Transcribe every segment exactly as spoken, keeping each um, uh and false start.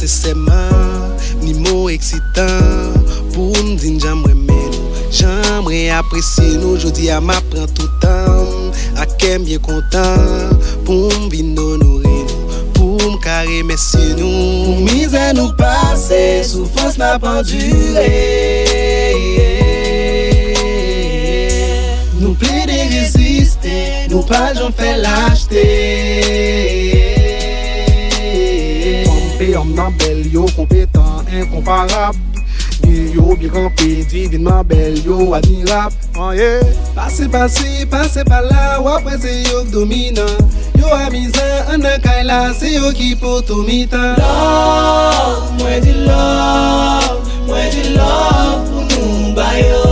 Sensèman, ni mo eksitan pou m di n jan m renmen nou, jan mwen apresye nou. Jodi a m ap pran tout tan m ak kè m byen kontan pou m vin onore nou, pou m ka remèsye nou. Pou mizè nou pase, soufrans n ap andire, nou plede reziste, nou pa janm fè lachte. Fanm peyi m nan bèl, yo konpetan, enkonparab. Gen yo byen kanpe, divinman bèl, yo admirab. An, yeah. Pase, pase, pase pa la, w ap wè se yo k dominan. Yo amizan anndan kay la, se yo ki poto mitan. Love, mwen di love, mwen di love pou nou ba yo.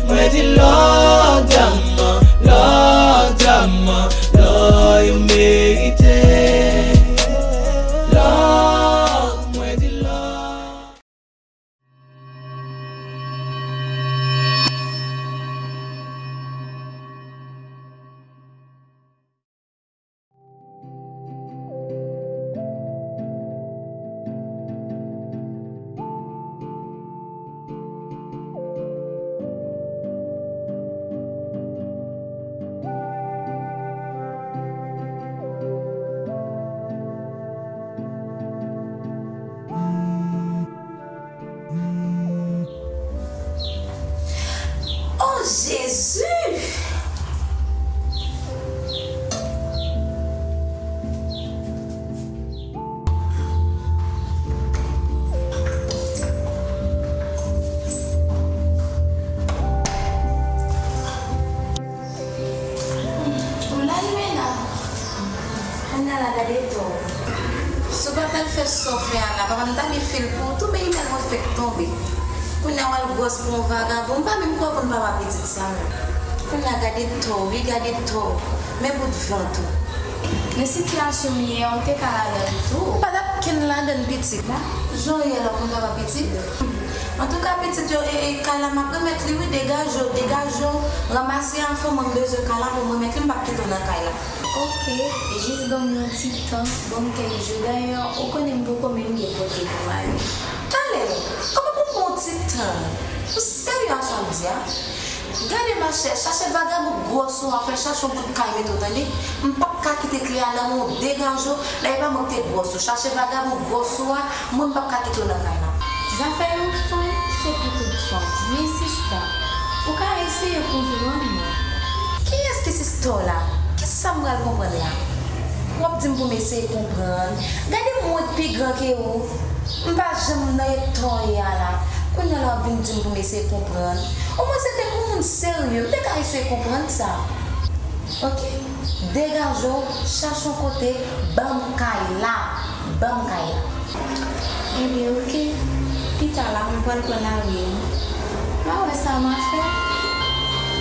Mwen di love dyaman, love dyaman, love yo merite. Love, mwen di love. Oh, Jezi! Ou la, Limena? Kounye a la, gade to. Si w pa t al fè sa w fè a la, papa m ta gen fil pou ou tou, men imèl mwen fèk tonbe. Kounye a w al gwòs pou yon vagabon, m pa menm kwè w konn papa pitit sa menm. Kounye a gade to, wi, gade to. Men bout vant ou. Men sitiyasyon m ye a, ou te ka ladan l tou. M pa t ap kenn ladan l, pitit. Jan w ye la, w konn papa pitit? Antouka, pitit yo, e, e, kay la, m ap remèt li, wi, degaje w, degaje w, ranmase afè w, mwen m bezwen kay la pou m remèt li, m p ap kite w nan kay la. Oke, jis ban m yon ti tan, ban m kèk jou. Dayè, ou konnen m poko menm gen kote pou m ale. Talè, kòman pou m pran yon ti tan? Ou serye a sa w ap di a? Gade machè, chache vagabon gwòs ou a fè chache yon bout kay mete w tande. M p ap ka kite kle a nan men w, degaje w, dayè pa mwen ki te gwòs ou. Chache vagabon gwòs ou a, mwen m p ap ka kite w nan kay la. Zafè yon fanm, se pou tout fanm. Men sista, ou ka eseye konprann mwen. Kiyès ki sista w la? Kisa m pral konprann la? W ap di m pou m eseye konprann? Gade mwen k pi gran ke ou. M pa janm nan eta w ye a la. Kounye a la w ap vin di m pou m eseye konprann. Omwen se te pou moun serye, m te ka eseye konprann sa. Oke? Degaje w, chache yon kote, ban m kay la. Ban m kay la. Ebyen, oke. Pita la, mwen pral pran lari a. M a wè sa m a fè.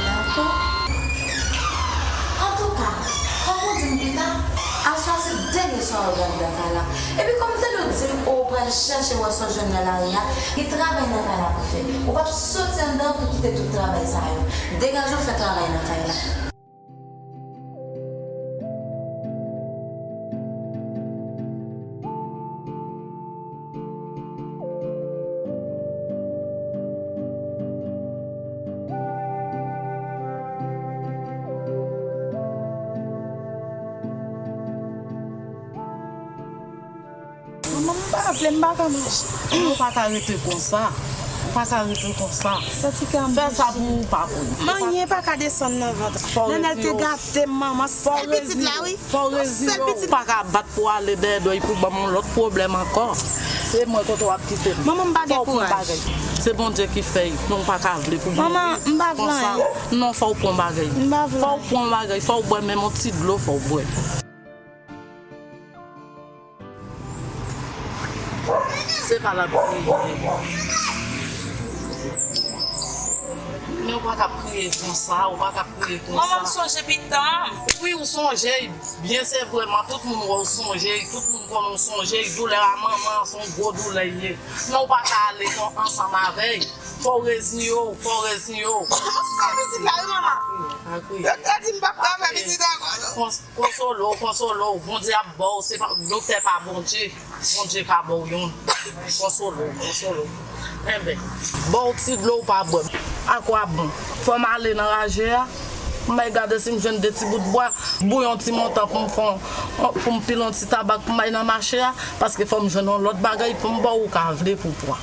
Dakò. Antouka, kòm ou di m pita, aswè a se dènye swa ou gen anndan kay la. Epi kòm m tande w di m ou pral chèche wè sa w jwenn nan lari a, gen travay nan kay la pou fè. Ou p ap soti anndan pou kite tout travay sa yo. Degaje w fè travay nan kay la. Manman, m pa vle, m pa ka manje. Ou pa ka rete konsa. Ou pa ka rete konsa. Fè sa pou ou pa pou. Manyen pa ka desann nan vant. Nènèl te gate m, manman. Sèl pitit la, wi. Sèl pitit. Ou pa ka bat pou ale dèyè dòy pou ban m yon lòt pwoblèm ankò. Se mwen kote w ap kite m. Manman, m pa gen kouraj. Se Bondye ki fè y. Non, ou pa ka vle pou mouri. Manman, m pa vle anyen. Non, fò w pran bagay. M pa vle anyen. Fò w pran bagay. Fò w bwè menm yon ti dlo, fò w bwè. Se pa la pou kriye. Men ou pa ka ap kriye konsa, ou pa ka ap kriye konsa. Manman, m sonje pitit m. Wi, ou sonje l. Byen, se vrèman, tout moun wè ou sonje l, tout moun konnen ou sonje l. Doulè a manman an, se yon gwo doulè l ye. Men ou pa ka ale kon ansanm avè l. Fò w reziye w, fò w reziye w. Mwen sou sa pitit la, wi, manman. Pa kriye. Doktè di m p ap ka fè pitit ankò, non. Kons-, konsole w, konsole w. Bondye ap ba w, se pa, doktè pa Bondye. Bondye ka ba w youn. Konsole w, konsole w. Enben, ba w ti dlo w pa bwè. Akwa bon? Fò m ale nan raje a. M bay gade si m jwenn de ti bout bwa. Bouyon ti montan pou m fè yon, pou m pile yon ti tabak pou m bay nan mache a. Paske fò m jwenn yon lòt bagay pou m ba w, ou ka vle pou pwa.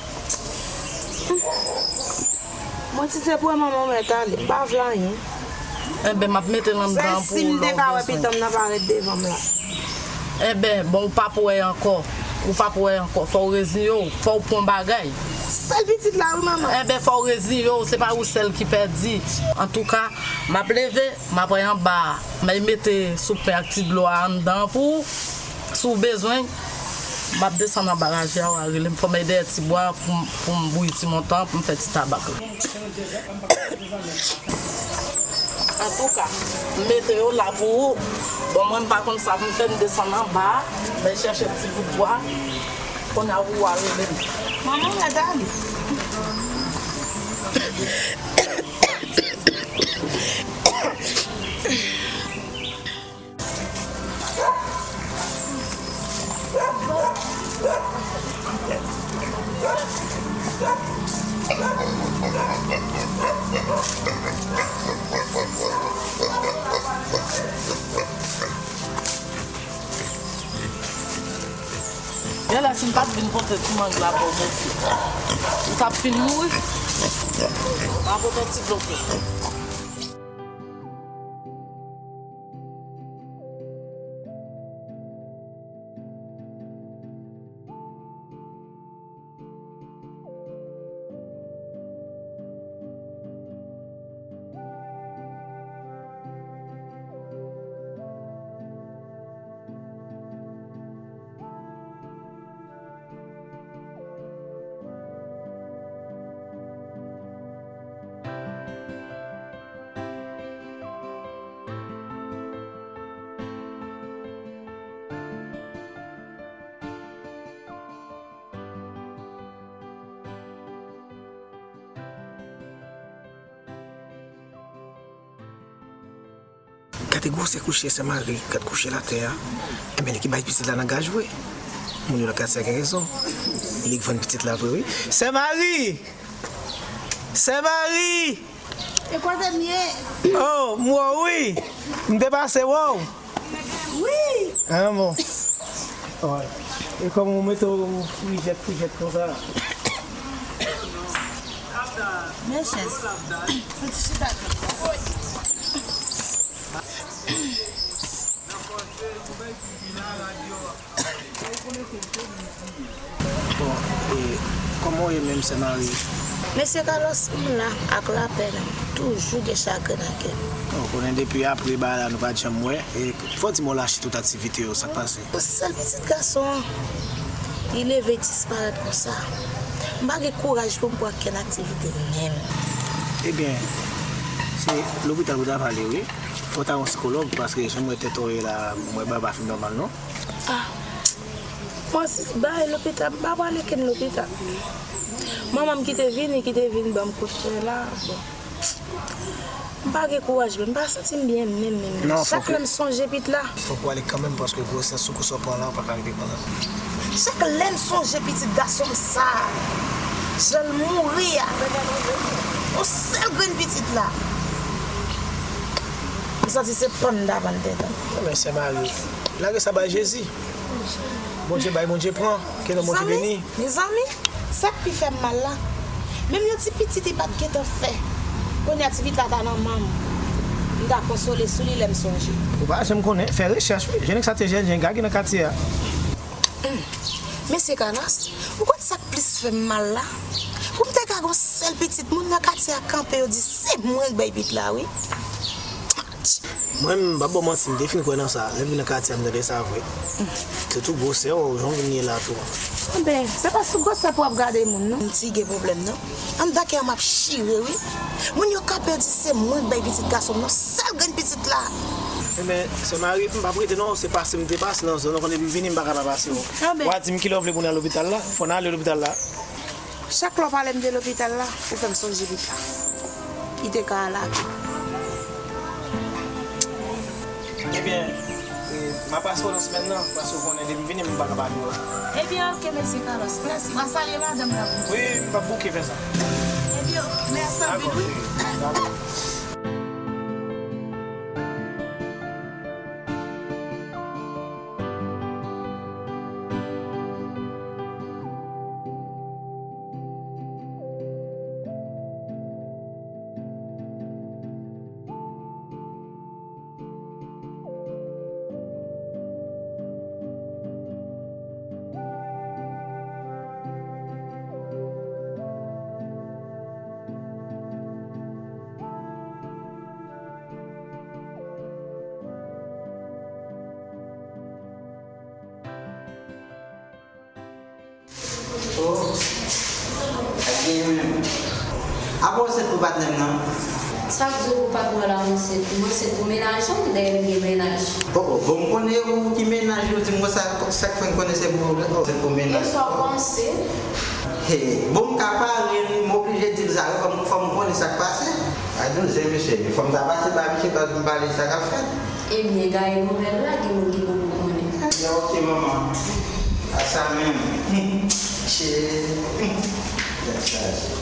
Mwen, si se pou manman mwen t ale, m pa vle anyen. Enben, m ap mete l anndan pou ou lè w bezwen. Sèl si m te ka wè pitit m nan parèt devan m la. Enben, bon, ou p ap wè ankò. Ou p ap wè ankò. Fò w reziye w. Fò w pran bagay. Sèl pitit la, wi, manman. Enben, fò w reziye w. Se pa ou sèl ki pèdi. Antouka, m ap leve, m ap wè anba a. M ap mete soup ak ti dlo a anndan pou ou. Si w bezwen, m ap desann anba raje a, w a rele m. Fò m al dèyè ti bwa pou m, pou m bouyi ti montan, pou m fè ti tabak la. Antouka, m mete yo la pou ou. Bon, mwen, m pa konn sa pou m fè, m desann anba a, m al chèche ti bout bwa. Kounye a, ou a rele m. Manman, mèt ale. Genlè si m pa t vin pote ti mang la ba w, mesye, ou t ap fin mouri. M a pote ti dlo pou ou. Gade gwosè kouche Sè Mari, gad kouche l atè a. Enben, li ki bay pitit la nan gaj vre. Moun yo nan katye a gen rezon. Li k vann pitit la vre, wi. Sè Mari! Sè Mari! E kote m ye? Oh, m wè w, wi. M te pase wè w. Wi. Ah, bon. Wi. E kòman w mete w frijèt, frijèt konsa? Men chèz. Yon ti chita. Bon, e kòman w ye menm, Sè Mari? Mesye Carlos, m la ak lapèn, toujou gen chagren nan kè m. Bon, konnen depi apre bagay la, nou pa t janm wè. E fò w di m w lache tout aktivite yo, sa k pase? Sèl pitit gason an, li leve disparèt konsa. M pa gen kouraj pou m pran kenn aktivite menm. Ebyen, se lopital pou w ta pale, wi. Fò w ta wè yon sikològ, paske jan m wè tèt ou ye la, m wè bagay pa fin nòmal, non. Ah. Mwen si bay lopital, m pa pral okenn lopital. Manman m ki te vini, ki te vin ban m kout men la. Bon. M pa gen kouraj menm, m pa santi m byen menm, menm, menm. Non, chak lè m sonje pitit la. Fòk ou ale kanmenm, paske gwosès sou kou sa w pran la, ou pa ka rete pran la. Chak lè m sonje pitit gason m sa, jan l mouri a, yon sèl grenn pitit la, m santi se pann m ta pann tèt an. Ebyen, Sè Mari, lage sa bay Jezi. Bondye bay, Bondye pran. Ke non Bondye beni. Mezanmi, mezanmi, sa k pi fè m mal la, menm yon ti pitit li pa t gentan fè. Kounye a ti pitit la ta nan men m. M ta konsole sou li lè m sonje. Ou pa janm konnen, fè rechèch wi. Jan nèg sa te jèn, jan nèg la gen nan katye a. Hum. Mesye Carlos, ou konn sa k plis fè m mal la? Pou m te ka gon sèl pitit, moun nan katye a kanpe, yo di se mwen k bay pitit la wi. Mwen, m p ap ba w manti, m te fin kwè nan sa. Lè m vin nan katye a, m tande sa vre. Sitou gwosè w, jan w vin ye la tou. Enben, se pa sou gwosè pou w ap gade moun, non. M di gen pwoblèm, non. Anndan kè m ap chire, wi. Moun yo kanpe, yo di se mwen k bay pitit gason m, non. Sèl grenn pitit la. Enben, Sè Mari, m p ap rete, non. Se pase m te pase nan zòn nan, konnen m vini, m pa ka pa pase, non. W a di m kilè w vle pou n al lopital la. Fò n ale lopital la. Chak lè w pale m de lopital la, ou fè m sonje pitit la. Li te ka al avè m. Ebyen, e, M a pase w nan semèn nan, paske w konnen depi m vini, m pa ka pa jwenn ou. Ebyen, oke, mesye Carlos. Mèsi. W a salye madanm nan pou mwen. Wi, m p ap bouke fè sa. Ebyen, mèsi anpil, wi. Dakò. Oh, sa k genyen menm? Apa w ansent pou patnè m nan? Sa k di w pou patnè w la ansent? M ansent pou mennaj an, dayè m gen mennaj. Oh, oh, bon, m konnen ou ki mennaj li, ou di m konsa, sa k fè m konnen se pou, oh, se pou mennaj. E sa w panse? Hey, bon, m ka pare, m oblije di l sa, wi, fò m, fò m konnen sa k pase. A, nou zen, mesye, fò m ta pase ba misye, paske m pale sa k ap fèt. Ebyen, gaye nouvèl la, gen moun ki poko konnen. Ebyen, oke, manman. A sa menm. Cheri. Tèt chaje.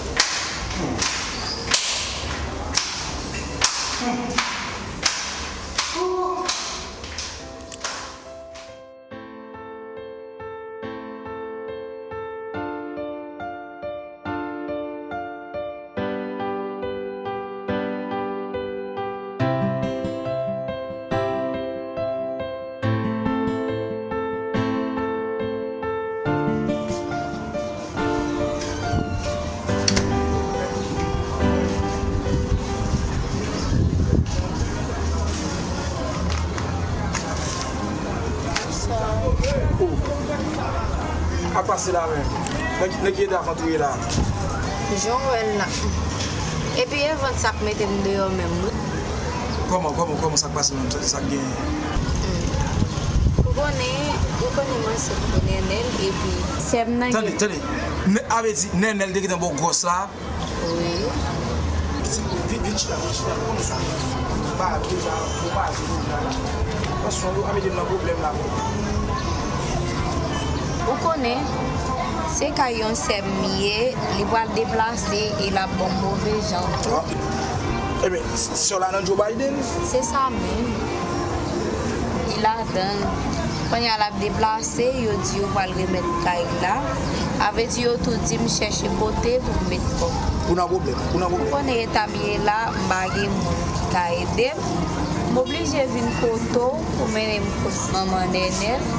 Sa k pase la menm? Nèg, nèg ki ede avantouye la. Jan w wè l la. Epi e vant sa k mete m deyò menm, wi. Kòman, kòman, kòman, sa k pase menm? Sa, sa k genyen? Hmm. Ou konnen, ou konnen m ansent pou Nènèl, epi sè m nan gen. Tande, tande. Nè-, a vle di, Nènèl te gentan ba w gwòs la? Wi. Pitit, vin, vin chita, vin chita, nou konnen sa. Ou pa deja, ou pa deja la. Paske ou pa mete m nan pwoblèm la. Ou konnen, se kay yon sè m ye, li pral deplase e l ap ban m move jan. Ah. Ebyen, sè w la nan Joe Biden? Se sa menm. Li ladan l. Kounye a l ap deplase, yo di yo pral remèt kay la. A vle di yo tou di m chèche kote pou m met kò m. Ou nan pwoblèm, ou nan pwoblèm. Ou konnen eta m ye la, m pa gen moun ki ka ede m. M oblije vin kote w pou mennen m kot manman Nènèl.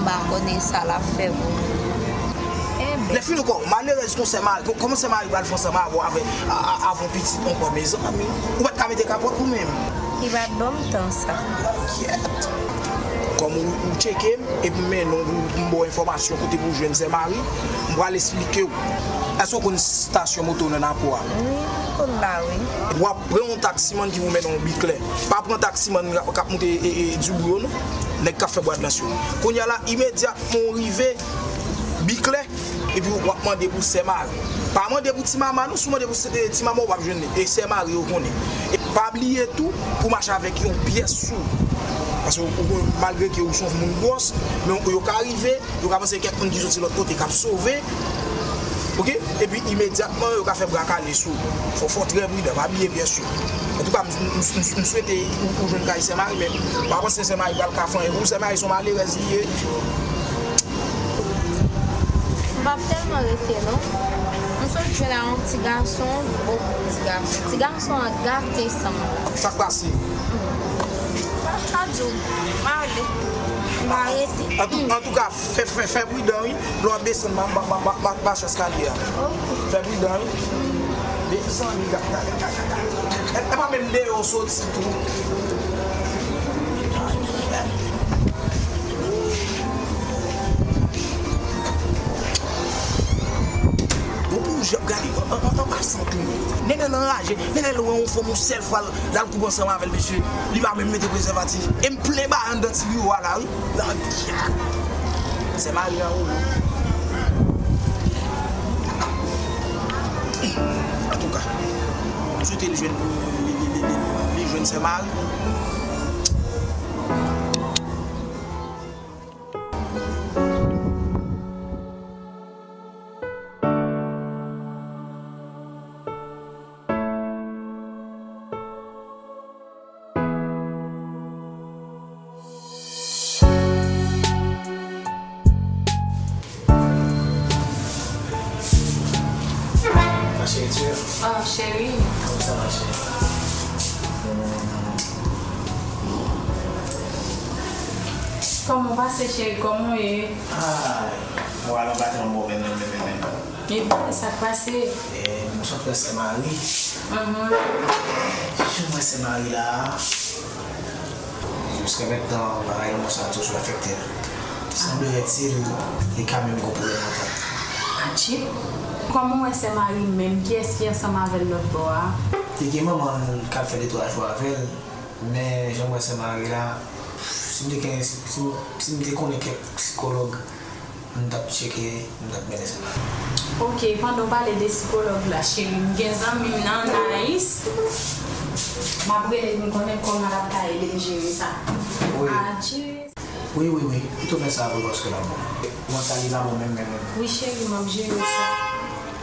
M pa konnen sa l ap fè pou mwen. Enben. Lè fini ankò, malerèz kon sè mari, kò-, kòman sè mari pral fè ansanm avè w, avè, a, a, avè yon pitit ankò, mezanmi? Ou pa t ka mete kapòt ou menm? Li pa t ban m tan sa. Kyèt. Kòm ou, ou tcheke m, epi m mennen w pou, pou m ba w enfòmasyon kote pou w jwenn sè mari, m pral esplike w. Èske w konn estasyon moto nan Napò a? Wi, m konn la, wi. W ap pran yon taksimann ki pou mennen w Biklè. Pa pran taksimann k ap, k ap moute, e, e, Dibou yo, non. Nèg k ap fè bwadans yo. Kounye a la, imedyatman w rive Biklè, epi w ap mande pou sè mari. Pa mande pou ti mama, non. Si w mande pou sè, ti mama, w p ap jwenn li. E sè mari, yo konnen. E pa bliye tou pou mache avèk yon pyès sou ou. Paske ou, ou, malgre ke ou se yon moun gwòs, men yo ka rive, yo ka panse kèk moun ki soti lòt kote k ap sove. Oke? Epi imedyatman, yo ka fè bra kale sou ou. Fò, fò w trè pridan, pa bliye pyès yo. Antouka, m, m, m, m swete ou, ou jwenn kay sè mari, men m pa panse sè mari pral ka fè anyen pou ou. Sè mari se yon malerèz li ye. M p ap tèlman rete non. M sot jwenn a yon ti gason, gwo ti gason. Ti gason an gate san m. Sa k pase? M pa ka di w, m ale. M pa rete. Antou-, antouka, fè, fè, fè pridan, wi. Lè w ap desann, ma, ma, ma, ma, ma, mache eskalye a. Oke. Fè pridan, wi. Mezanmi, gad, gad, gad, gad, gad. E, e pa menm deyò w soti tou. Bon, pou jan ap gade, an, an, an, an pasan tou. Nènèl anraje, Nènèl wè yon fanm yon sèl fwa, l al koupe ansanm avè l, mesye. Li pa menm mete prezèvatif. E m plen ba anndan ti biwo a la, wi. Nan dyab. Sè mari an woulo. Antouka, m swete li jwenn, li, li, li, li, li jwenn sè mari. Ah, cheri. Kòman sa mache? Kòman w pase, cheri? Kòman w ye? Ah, moral mwen pa tèlman bon menm, menm, menm, menm, menm. Epi, sa k pase? Eh, m sot wè sè Mari. Mhm. Jan m wè sè Mari la, jiskaprezan bagay lanmò sa a toujou afekte l. Semblerait-il, li ka menm gon pwoblèm mantal. Adje! Kòman w wè sè Mari menm? Kiyès ki ansanm avè l lòt bò a? Li gen manman l k ap fè de twa jou avè l, men jan m wè sè Mari la, si m te gen, si m, si m te konnen kèk sikològ, m t ap tcheke, m t ap mennen sa. Ok, pandan w pale de sikològ la, cheri, m gen zanmi m nan, Anaïs. M ap rele l, m konnen kòman l ap ka ede m jere sa. Wi. Adje. Wi, wi, wi. Pito fè sa vre paske l ap bon. Mantal li pa bon menm, menm, menm. Wi, cheri, m ap jere sa.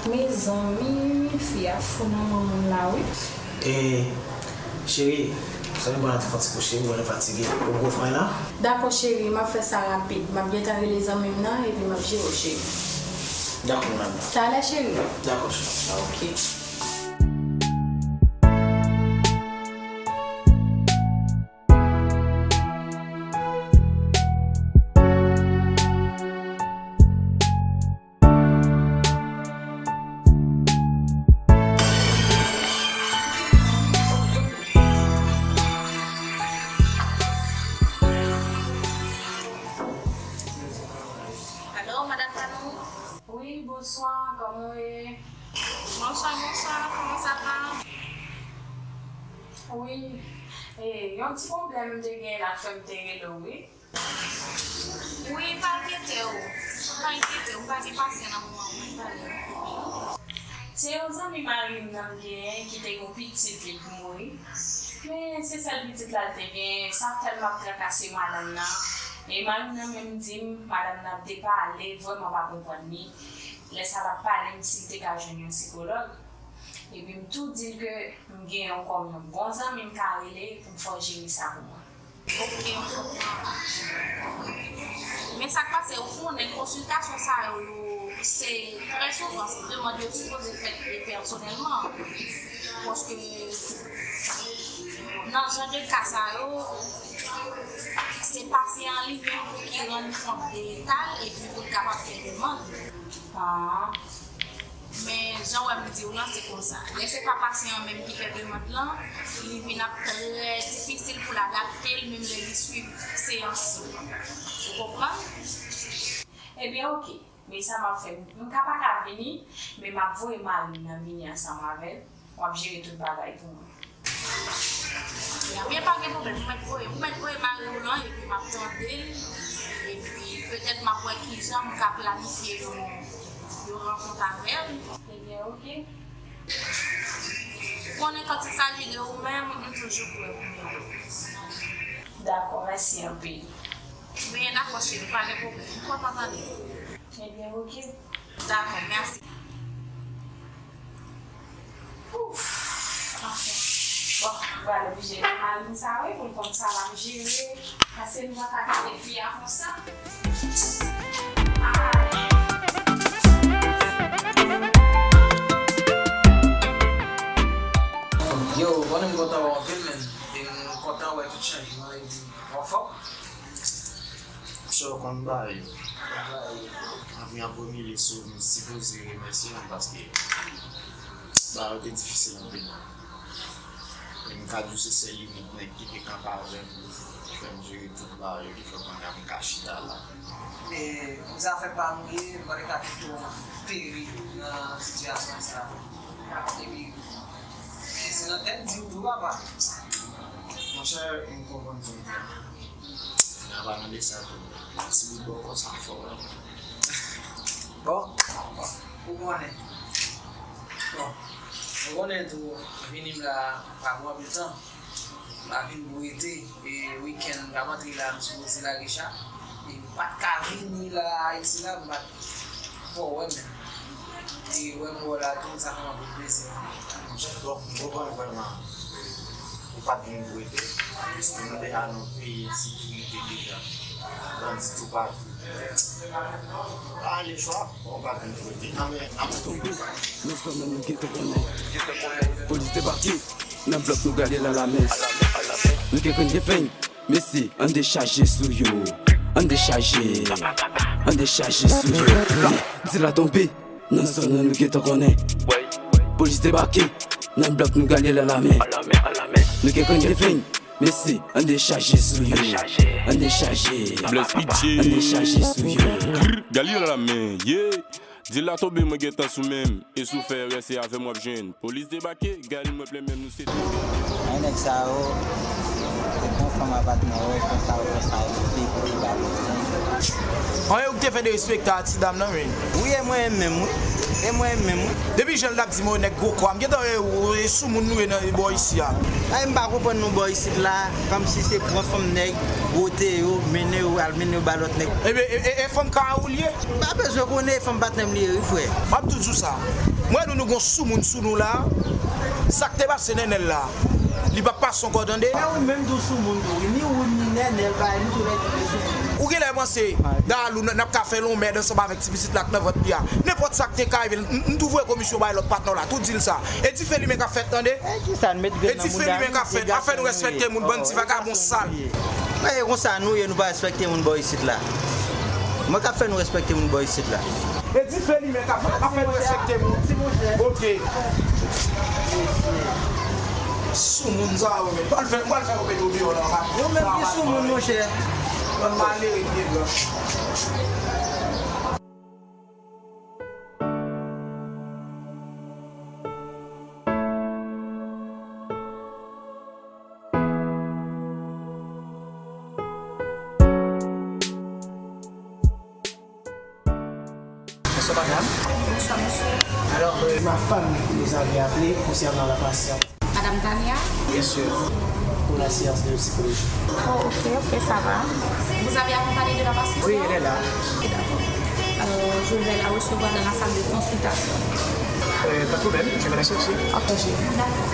Mezanmi, fi a fou nan men moun la, wi. E, cheri, zanmi m pral antre fè yon ti kouche, m konnen fatige. Ou poko fè anyen la? Dakò, cheri, m ap fè sa rapid. M ap gentan rele zanmi m nan, epi m ap jere w, cheri. Dakò, madam. Talè, cheri. Dakò, cheri. Ok. Alo, Madan Tanou? Wi, bonswa, kòman w ye? Bonswa, bonswa, kòman sa va? Wi, e, yon ti pwoblèm m te gen la k fè m te rele w, wi. Wi, pa enkyete w. Pa enkyete w, m pa gen pasyan nan moman an, mwen pale. Se yon zanmi mari m nan m genyen ki te gen yon pitit li k mouri. Men se sèl pitit la l te genyen, sa tèlman ap trakase madanm nan. E mari m nan menm di m, madanm nan ap depale, vrèman pa konprann li. Lè sa l ap pale m si l te ka jwenn yon sikològ. Epi m tou di l ke m gen yon kòm yon bon zanmi m ka rele pou m fè w jere sa pou mwen. Ok, m konpran. Men sa k pase, ou konnen konsiltasyon sa yo, yo, se trè souvan, se demann yo sipoze fèt pèsonèlman. Paske nan jan de ka sa yo, se pasyan an li menm ki rann kont de eta l epi pou l kapab fè demann. Ah. Men jan w wè m di w lan, se konsa. Lè se pa pasyan an menm ki fè demann lan, li vin ap trè difisil pou l adapte l, menm lè li swiv seyans yo. Ou konprann? Ebyen, oke. Men sa m ap fè, m ka pa ka vini, men m ap voye mari m nan vini ansanm avè l. W ap jere tout bagay pou mwen. Ebyen, pa gen pwoblèm, ou mèt voye, ou mèt voye mari w lan, epi m ap tande l, epi petèt m ap wè kijan m ka planifye yon, yon rankont avè l. Ebyen, oke. Ou konnen, quand il s'agit de ou menm, m toujou prè pou m ede w. Dakò, mèsi anpil. Men dakò, cheri, pa gen pwoblèm. M kontan tande w. Ebyen, oke. Dakò, mèsi. Ouf, anfen. Bon, m pral oblije di mari m sa wi, pou l konn sa l ap jere. Paske nou pa ka kite fi a konsa. Ay. Yo, konnen m kontan wè w anpil, men. E m kontan wè tout chanjman yo. Ou anfòm? Cho konn bagay yo. Anvi an premye lye sou m sipoze remèsye nou paske bagay yo te difisil anpil. E m ka di w se sèl limit nèg ki te kanpe avè m ki fè m jere tout bagay yo ki fè kounye a m ka chita la. E zafè pa m ye, m pa t ka kite w peri nan sitiyasyon sa. Epi, e se nan tèt di w tou, papa. Monchè, m konprann tou. N a pa mande sa tou. Si li bò kò sa fò. Bon, ou konnen. Bon, ou konnen tou, vini m la pa pran anpil tan. M a vin pou rete, e wikenn m t ap antre la, m sipoze lage cha. E m pa t ka vini la Ayiti la, m pa t fò wè m. E wè m wè w la tou, sa fè m anpil plezi. Bon, m konprann vrèman. Ou pa t vin pou rete. Piske nou deja nan yon peyi ensekirite deja. Bandi toupatou. Ale swa, on va tonbe. Nan zòn nan nou gentan konnen. Polis debake, nan blòk nou gade l a la men. Nou gentan gen feng, mesye, ann dechaje sou yo. Ann dechaje, ann dechaje sou yo. Di la tonbe, nan zòn nan nou gentan konnen. Polis debake, nan blòk nou gade l a la men. Nou gentan gen feng, mesye, ann dechaje sou yo. Ann dechaje, Bless P J. Ann dechaje sou yo. Grr, Galil a la men, yeah. Di la tonbe, mwen gentan sou men m. E si w fè erè, se avè m w ap jwenn. Polis debake, Galil mwen plen men m, nou se tou. Ay, nèg sa yo, e bon fanm a patnè yo, konsa yo, konsa yo, te pou li ba yo. An, e ou ki te fè derespekte a ti dam nan, wi. Wi, e mwen menm, wi. E mwen menm, wi. Depi jan l t ap di mwen, nèg gwo kò a, m gentan wè, e, e soumoun nou ye nan bò isi a. Ay, m pa konprann nou bò isit la, kòmsi se pran fanm nèg, bwote yo, mennen yo, al mennen yo ba lòt nèg. Ebyen, e, e, e fanm Karawou l ye? M pa bezwen konnen, e fanm patnè m li ye, wi, frè. M ap tou di w sa. Mwen, nou, nou gon soumoun sou nou la. Sa k te pase Nènèl la, li p ap pase ankò, tande. Men ou menm tou soumoun tou, wi. Ni ou, ni Nènèl, bagay, nou tou nèg ki te soumoun. Ou genlè panse, Dalou, n, n ap ka fè lonmèd ansanm avèk ti pitit la k nan vant li a. Nenpòt sa k te ka rive l, m, m tou voye komisyon bay lòt patnè w la, tou di l sa. E dife limen k ap fèt, tande. E kisa n met grenn nan mouda nou? E dife limen k ap fèt. Afè nou respekte moun, bann ti vagabon sal. Men e konsa nou ye, nou pa respekte moun bò isit la. Mwen k ap fè nou respekte moun bò isit la. E dife limen k ap fèt, afè nou respekte moun. Ok. Soumoun sa yo, men. Pral fè, pral fè yo mete w deyò la. Ou menm ki soumoun, monchè. Bann malere ki gen blan. Bonsoir madame. Bonsoir monsieur. Alors, euh, ma femme nous avait appelé concernant la patiente. Madame Tania? Bien sûr. Pour la séance de psychologie. Oh, ok, ok, ça va. Vous avez accompagné de la patiente? Oui, elle est là. Ok, d'accord. Euh, je vais la recevoir dans la salle de consultation. Euh, pas de problème, je vais la chercher. Ok. D'accord.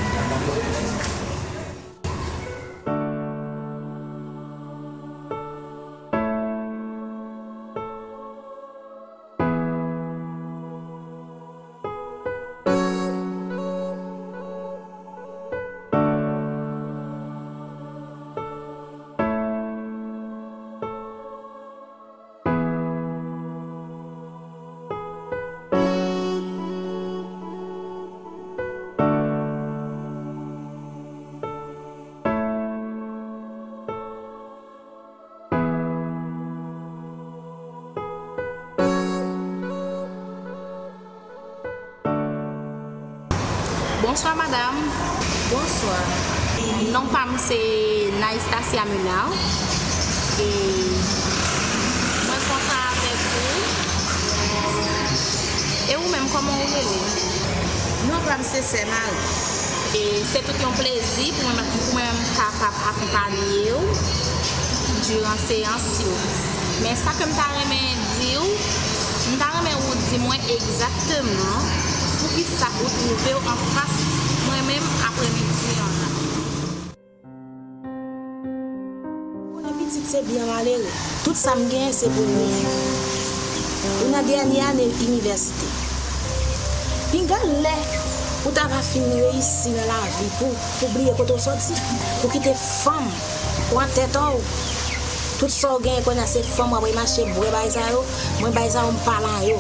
Bonswa madam. Bonswa. Non pa m se Naistacia Menard. E mwen kontan avèk ou. E ou menm, kòman ou rele? Non pa m se Sè Mari. E se tout yon plezi pou mwen, pou mwen menm kapab akonpanye w diran seyans yo. Men sa ke m ta renmen di w, m ta renmen ou di mwen egzakteman poukisa ou twouve w anfas mwen menm apremidi an la. Konnen pitit se byen malere. Tout sa m genyen se pou ou. Ou nan dènye ane inivèsite. Pinga lè ou ta va fin reyisi nan lavi pou, pou bliye kote w soti, pou kite fanm pran tèt w. Tout sa w genyen kounye a se fanm w ap mache bwè bay sa yo, mwen bay sa yo m pa la yo.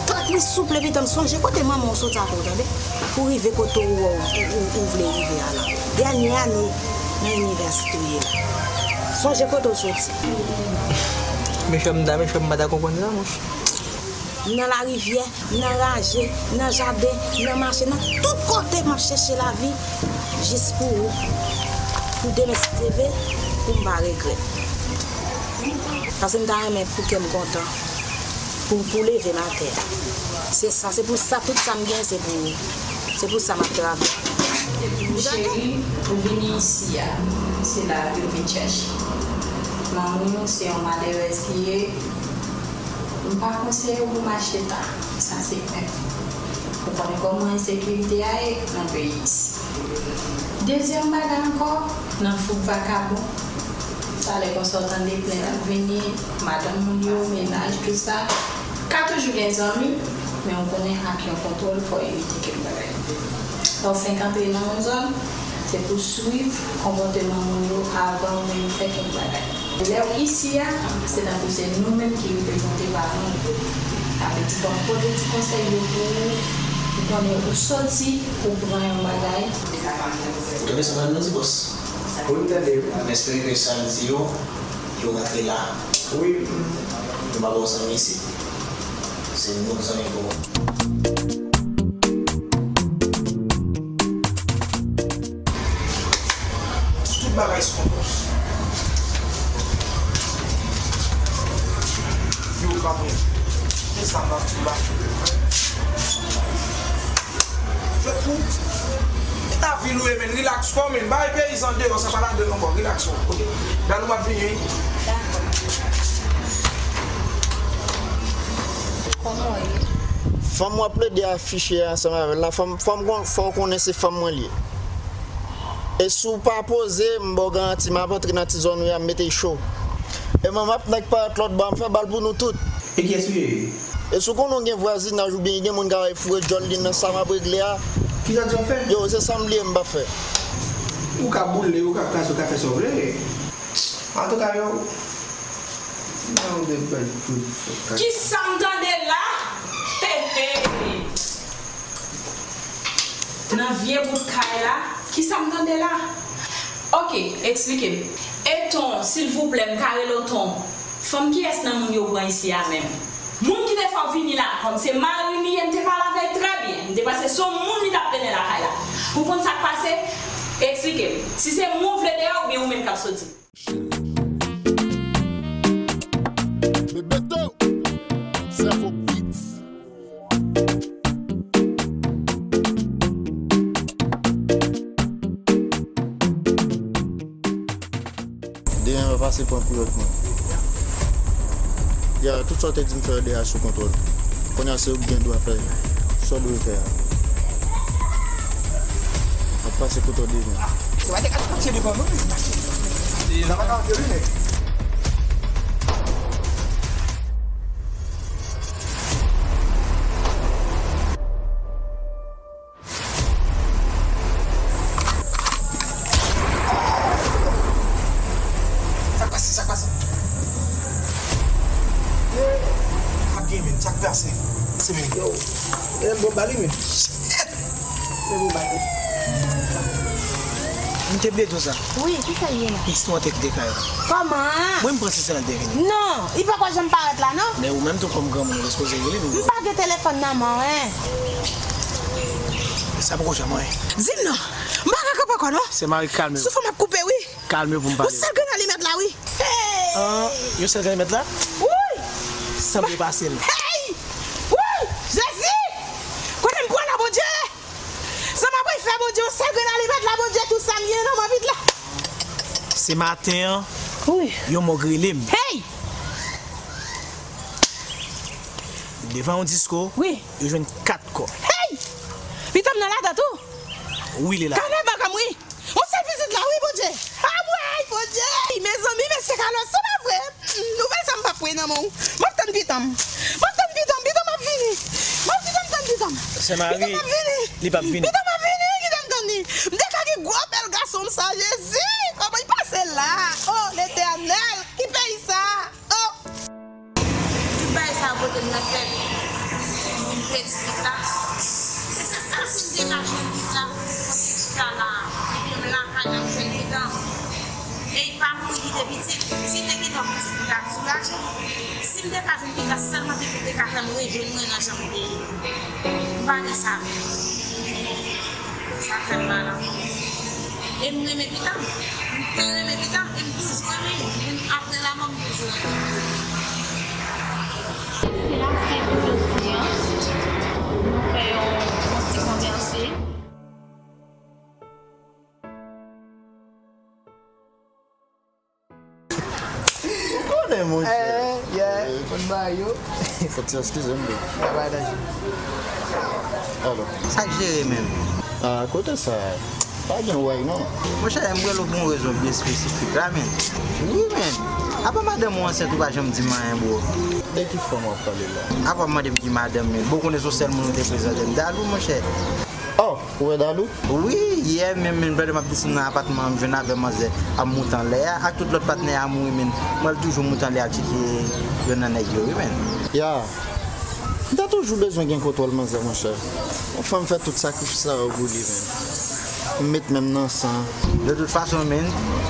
Tanpri souple pitit m, sonje kote manman w soti avè w, tande. Pou rive kote w, ou, ou, ou vle rive a la. Dènye ane nan inivèsite w ye la. Sonje kote w soti. Mechan m ta, mechan m pa ta konprann sa, monchè. Nan larivyè, nan raje, nan jaden, nan mache, nan tout kote m ap chèche lavi jis pou ou. Pou demen si Dye vle, pou m pa regrèt. Paske m ta renmen pou kè m kontan. Pou, pou leve m atè a. Se sa, se pou sa, tout sa m gen, se pou ou. Se pou sa m ap travay. Cheri, ou vini isi a, se lavi w vin chèche. Manmi w se yon malerèz li ye. M pa konseye w pou mache ta, sa se klè. Ou konnen kòman ensekirite a ye nan peyi isi. Dezyèm bagay ankò, nan fouk vakabon, Sa lè konsa w tande plent ap vini, madanm moun yo, mennaj, tout sa. Ka toujou gen zanmi, men w konnen ak yon kontwòl fò w evite kèk bagay. Lè w fenk antre nan yon zòn, se pou w swiv konpòteman moun yo avan w menm fè kèk bagay. Lè w isi a, se tankou se nou menm ki reprezante paran w. Sa vle di fò w pote ti konsèy yo pou ou, pou konnen ou soti, pou pran yon bagay. Ou tande sa madanm nan di, bòs? Wi, m tande, wi. M espere ke sa l di yo, yo rantre la. Wi. Nou pa ba w zanmi isit. Se nou k zanmi pou ou. Tout bagay sou kontwòl. Yo pa mwen. Men sa m ap di w la. Jwèt pou. E ta vil ou ye, men. Relax kò w, men. Bay peyizan deyò, sa pa ladann ankò. Relax kò w, oke? Dadou m ap vini, wi. Dakò. Kòman w ye? Fanm w ap plede afiche ansanm avè l la, fanm, fanm kon-, fò w konnen se fanm mwen l ye. E si w pa poze, m ba w garanti, m ap antre nan ti zòn ou ye a, m mete l cho. E manman ap nèk parèt lòt bò a, m fè bal pou nou tout. E kiyès ou ye? E si w konnen w gen vwazinaj oubyen gen moun k ap foure djòl li nan sa m ap regle a? Kisa w di w ap fè? Yo, se sa m bliye m p ap fè. Ou ka boule, ou ka kraze, ou ka fè sa w vle. Antouka, yo, nan yon de bèl fout. Kisa m tande la? He, he. Nan vye bout kay la, kisa m tande la? Oke, eksplike m. E Ton, silvouplè, m ka rele w Ton? Fanm kiyès nan moun yo pran isi a menm? Moun ki te fè w vini la, kòm se mari m li ye, m te pale avè l trè byen. M te panse se yon moun li t ap mennen lakay la. Ou konn sa k pase? Eksplike m. Si se mwen w vle deyò, oubyen ou menm k ap soti? Bebeto, Sèvo Beats. Demen m ap pase pran kulòt mwen. Ya, tout sa w te di m fè yo deja sou kontwòl. Kounye a se ou ki gen dwa fè sa w dwe fè a. M ap pase kote w demen. Sa pa te ka pase devan nou. Sa pa ka antre wi, nèg. Sa k pase, sa k pase? Sa k gen, men? Sa k pase? Se men. Yo, e m bon bali, men. Shit! E m bon bali. M te bliye di w sa. Wi, kisa l ye la? Istwa an te kite kay la. Kòman? Mwen, m panse se la l te vini. Non, li poko janm parèt la, non. Men ou menm tou kòm granmoun, ou sipoze rele li. M pa gen telefòn nan men w, en. Sa poko janm anyen. Di m non. M pa ka kanpe ankò non. Se mari, kalme w. Souf ou m ap koupe wi. Kalme w pou m pale. Yon sèl grenn alimèt la wi. Hey! An, yon sèl grenn alimèt la? Wi! Sanble pase l. Hey! Wi! Jezi! Kote m pran la, Bondye? Sa m ap fè, Bondye, yon sèl grenn alimèt la, Bondye, tout sa m gen nan men vit la. Se maten an, wi, yon mòg rele m. Hey! Devan yon disko, wi, yo jwenn kat kò. Hey! Pitit m nan ladan tou? Wi, li la. Kanè bakan m, wi. Yon sèl pitit la, wi, Bondye. Amwey, Bondye! Mezanmi, mesye Carlos, se pa vre. Nouvèl sa m p ap kwè nan men w. M ap tann pitit m. M ap tann pitit m, pitit m ap vini. M ap pitit m, tann pitit m. Sè Mari, pitit m ap vini. Li p ap vini. Pitit m ap vini, kite m tann li. M te ka gen gwo bèl gason m sa, Jezi! Kòman l pase la? O, Letènèl, ki peyi sa? O! Tout bagay sa yo pote m nan tèt. M pèdi pitit la. E se sèl si m te ka jwenn pitit la, m konn te chita la, m lakay la, m jwenn pitit. E li pa mouri kite pitit. Si li te kite yon pitit, li t ap soulaje. Si m te ka jwenn pitit la, sèlman pitit te ka fè m rejwenn mwen nan jan m te ye. M pa gen sa. Sa fè m mal anpil. E m renmen pitit m. M te renmen pitit m e m toujou renmen li. Menm apre lanmò m, m toujou renmen li. Se la, se pou jodi an. Nou fè yon, yon ti konvèse. Ou konnen, monchè. Eh, yeah. Konn bagay yo. Fòk ti eskize m, bro. Bagay danje. Alò. Sa k jere menm? Ah, kote sa? Pa gen way non. Monchè, m rele w pou yon rezon byen espesifik la, men. Wi, men. Apa madanm ou ansent, ou pa janm di m anyen, bro? De ki fanm w ap pale la? Apa w mande m ki madanm, men? Bon, konnen se yon sèl moun ou te prezante m. Dalou, monchè. Oh, ou wè Dalou? Wi, yè menm, men, pandan m ap desann nan apatman an, m jwenn avè manzè ap moute anlè a, ak tout lòt patnè a mouri, men. Mwen toujou moute anlè al tcheke yonn nan nèg yo, wi, men. Ya. M ta toujou bezwen gen kontwòl manzè, monchè. Yon fanm fè tout sakrifis sa yo pou li, men. Pou m met men m nan san. De tout fason, men,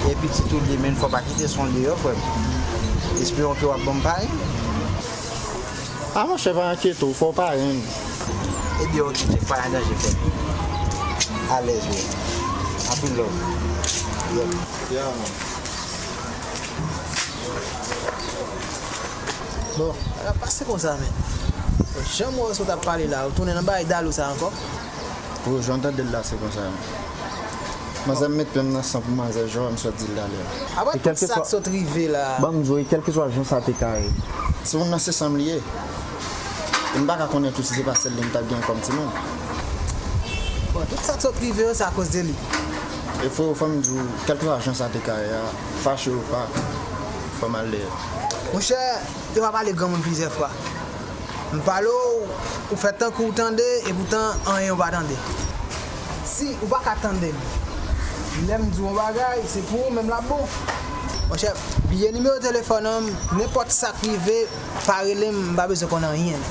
e pitit ou li, men, fò w pa kite san w deyò, frè m. Espewon ke w ap ban m parèy. A, monchè, pa enkyete w, fò w parèy m. Ebyen, oke, tchèk pa gen danje, frè m. Alèz, wi. Anpil love. Yep. Ya, man. Bon, bagay pase konsa, men. Jan m wè w sot ap pale la, ou tounen nan bagay Dalou sa ankò? Bro, jan w tande l la, se konsa, men. Manzè m met pye m nan san pou manzè, jan m sot di l talè a. Apa tout sa k sot rive la? Ban m di w, e kèlkeswa jan sa te ka ye. Timoun nan se san m li ye. E m pa ka konnen tou si se pa sèl li m t ap gen kòm timoun. Bon, tout sa k sot rive yo, se akoz de li. E fò, fò m di w, kèlkeswa jan sa te ka ye a, fache ou pa, fò m al dèyè. Monchè, yo pa pale granmoun plizyè fwa. M pale w, ou fè tankou w tande, epoutan anyen ou pa tande. Si ou pa ka tande m, lè m di w yon bagay, se pou ou menm l ap bon. Monchè, bliye nimewo telefòn an, nenpòt sa k rive, pa rele m, m pa bezwen konn anyen.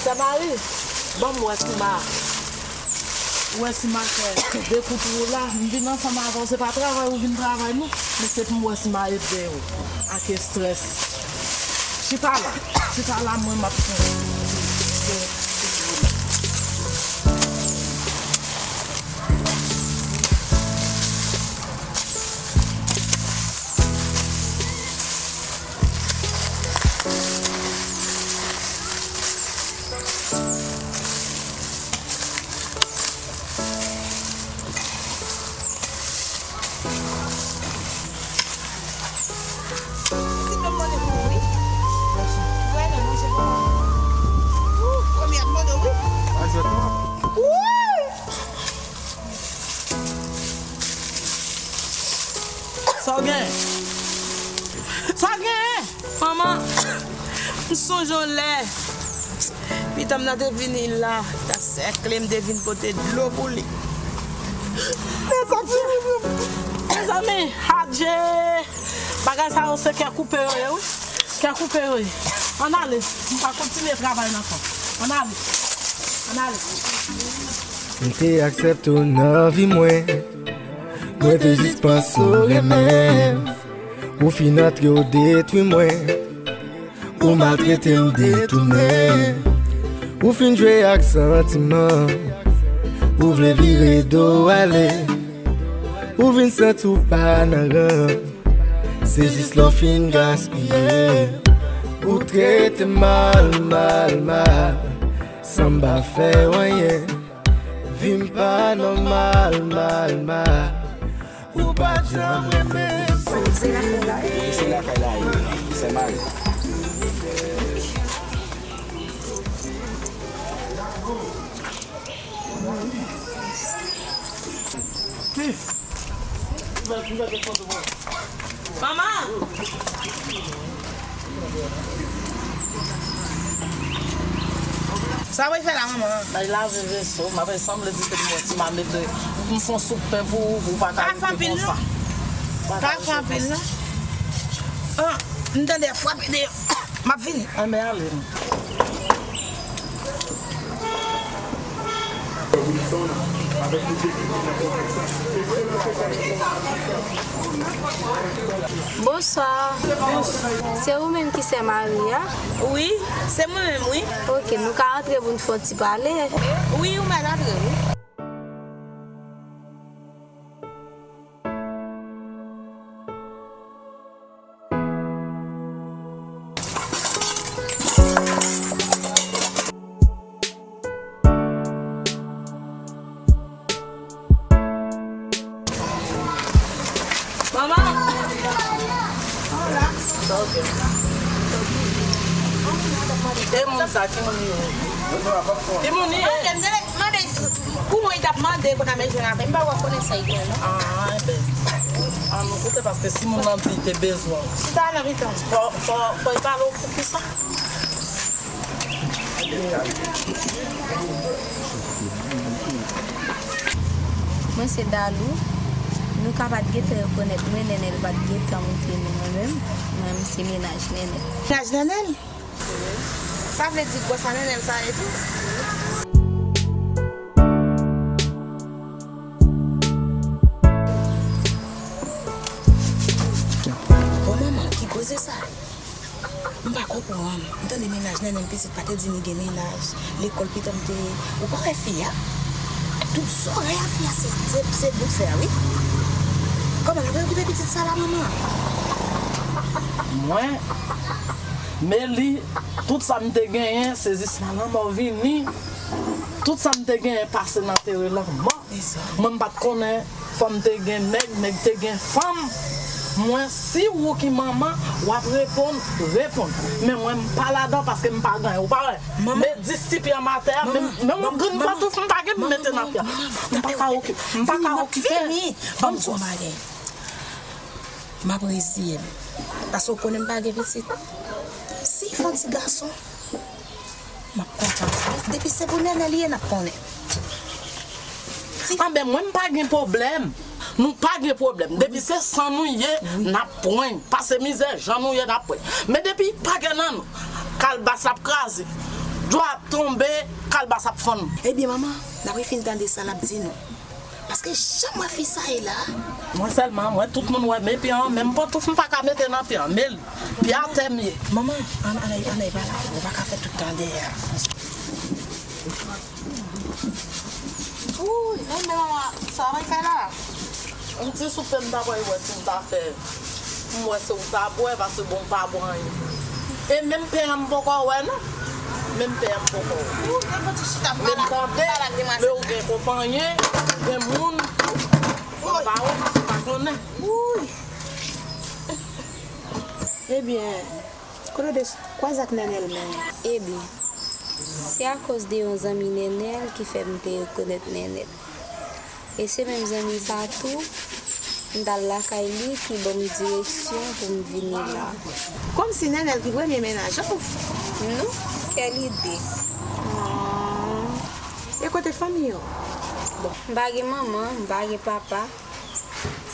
Samari, ban m wè si m a, wè si m a fè de kout wou la. M vin ansanm avè w, se pa travay ou vin travay non, men se pou m wè si m a ede w ak estrès. Chita la, chita la, mwen m ap fè. Pitit mwen mande pou ou, wi. Ou wè nan manje pou ou. Ou, premye ap mande, wi. Pa jwèt non. Wouy! Sa w gen? Sa w gen? Manman, m sonje yon lè pitit m nan te vini la, t ap sèkle m, te vin pote dlo pou li. Mezanmi, adje, bagay sa yo se kè koupe yo ye, wi. Kè koupe yo ye. Ann ale, m pa kontinye travay nan ankò. Ann ale. Ann ale. M te aksepte w nan vi mwen. Mwen te jis panse w renmen m. Ou fin antre, w detwi mwen. Ou maltrete m, detounen. Ou fin jwe ak santiman. Ou vle vire do w ale. Ou vin santi w pa nan ran. Se jis lè w fin gaspiye. Ou trete m mal, mal, mal. San m pa fè w anyen. Vi m pa nòmal, mal, mal. Ou pa t janm renmen m. Se lakay la ye, sè Mari. Manman! Sa w fè la, manman? Bay lave veso, m ap sanble di ke m wè si m a mete, m fè yon soup pen pou ou, pou w pa ka rete konsa. Pa fè anpil, non. Pa fè anpil, non. Ah, m tande frape deyò. M ap vini. Ann, men ale, non. Bonswa. Se ou menm ki sè Maria? Wi, se mwen menm, wi. Ok, nou ka antre pou n fè yon ti pale? Wi, ou mèt antre, wi. Manman! E moun sa, ki moun li ye? Ki moun li ye? Mande, mande, pou mwen, li t ap mande, kote a men jwenn avè m, m pa wè konnen sa li gen, non. Ah, enben. An nou koute, paske si moun nan di li te bezwen w, chita nan mitan. Fò, fò, fò li pale w pou kisa? Mwen se Dalou. Nou ka pa t gentan rekonèt mwen, Nènèl pa t gentan montre nou mwen menm. Mwen, m se mennaj Nènèl. Mennaj Nènèl? Sa vle di gwòs a Nènèl sa ye tou? Bon, manman, ki koze sa? M pa konprann. M tande mennaj Nènèl pitit pa te di ni gen mennaj. Lekòl pitit m te ye. Ou pa wè fi a? Tout zòrèy a fi a se, se, se bout fè a, wi. Kòman l ap okipe pitit sa la, manman? Mwen, Meli, tout sa m te genyen, se jis la lanmò vini. Tout sa m te genyen pase nan tere lanmò. Mwen, m pa t konnen fò m te gen nèg, nèg te gen fanm. Mwen, si ou ki manman, w ap reponn, reponn. Men mwen, m pa ladan paske m pa gen, ou pa wè. Men dis ti pye m atè a, men, men yon grenn pantouf m pa gen, m mete nan pye a. M pa ka okipe, m pa ka okipe. Ban m di w yon bagay. M ap reziye m. Paske w konnen m pa gen pitit. Si fè yon ti gason, m ap kontan. Depi se pou Nènèl li ye, n ap konnen. Anben, mwen, m pa gen pwoblèm. Nou pa gen pwoblèm. Depi se san nou ye, n ap pran. Pase mizè, jan nou ye, n ap pran. Men depi pa gen nan nou, kalbas ap kraze, dlo ap tonbe, kalbas ap fann. Ebyen, manman, n ap refini tande sa l ap di nou. Paske jan m wè fi sa ye la. Mwen sèlman, mwen tout moun wè m epi an, menm pantouf m pa ka mete nan pye an, men pye atè m ye. Manman, ann, ann, ann, ann, pa la, ou pa ka fè tout tan dèyè a. Wouy, men, men manman, sa mwen fè la? Yon ti soupe m ta pral wè si m ta fè. M wè se ou ta bwè, paske bon, m pa bwè anyen. E menm pen an m poko wè non. Menm pen an m poko wè. Men m tande, men ou gen konpayi, ou gen moun, m pa wè, m pa konnen. Ebyen, kote w te kwaze ak Nènèl menm? Ebyen, se akoz de yon zanmi Nènèl ki fè m te rekonèt Nènèl. E se menm zanmi sa tou, m t al lakay li ki ban m direksyon pou m vini la. Kòmsi Nènèl ki premye mennaj ou? Non, kèl ide. Ah. E kote fanmi yo? Bon, m pa gen manman, m pa gen papa.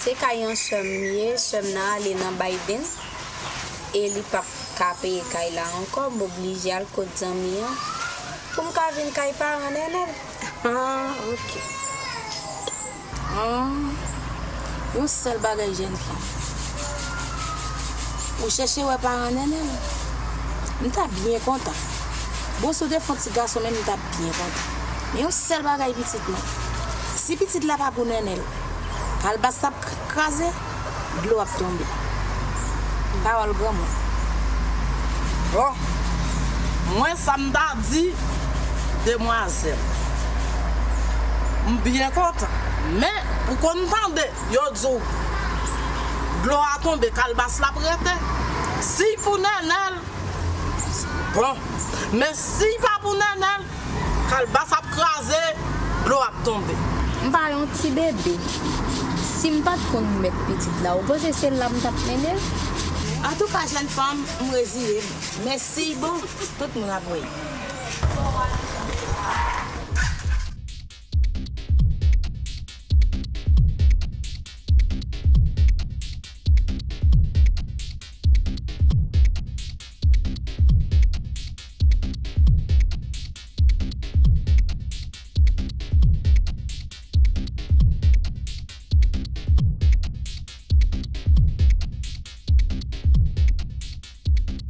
Se kay yon sè m ye, sè m nan ale nan Biden. E li p ap ka peye kay la ankò, m oblije al kot zanmi an pou m ka vin kay paran Nènèl. Ah, ok. Ah, yon sèl bagay, jèn fanm. Ou chèche wè paran Nènèl? M ta byen kontan. Bon, si w te fè yon ti gason menm, m ta byen kontan. Men yon sèl bagay, pitit mwen. Si pitit la pa pou Nènèl, kalbas la ap k-, kraze, dlo ap tonbe. Pawòl granmoun. Bon, mwen sa m ta di, demwazèl. M byen kontan. Men, ou konn tande, yo di w, dlo a tonbe, kalbas la ap rete. Si pou Nènèl, bon. Men si pa pou Nènèl, kalbas ap kraze, dlo ap tonbe. M pa yon ti bebe. Si m pa t konn mèt pitit la, ou panse se la m t ap mennen l? Antouka, jèn fanm, m reziye m. Men si bon, tout moun ap wè.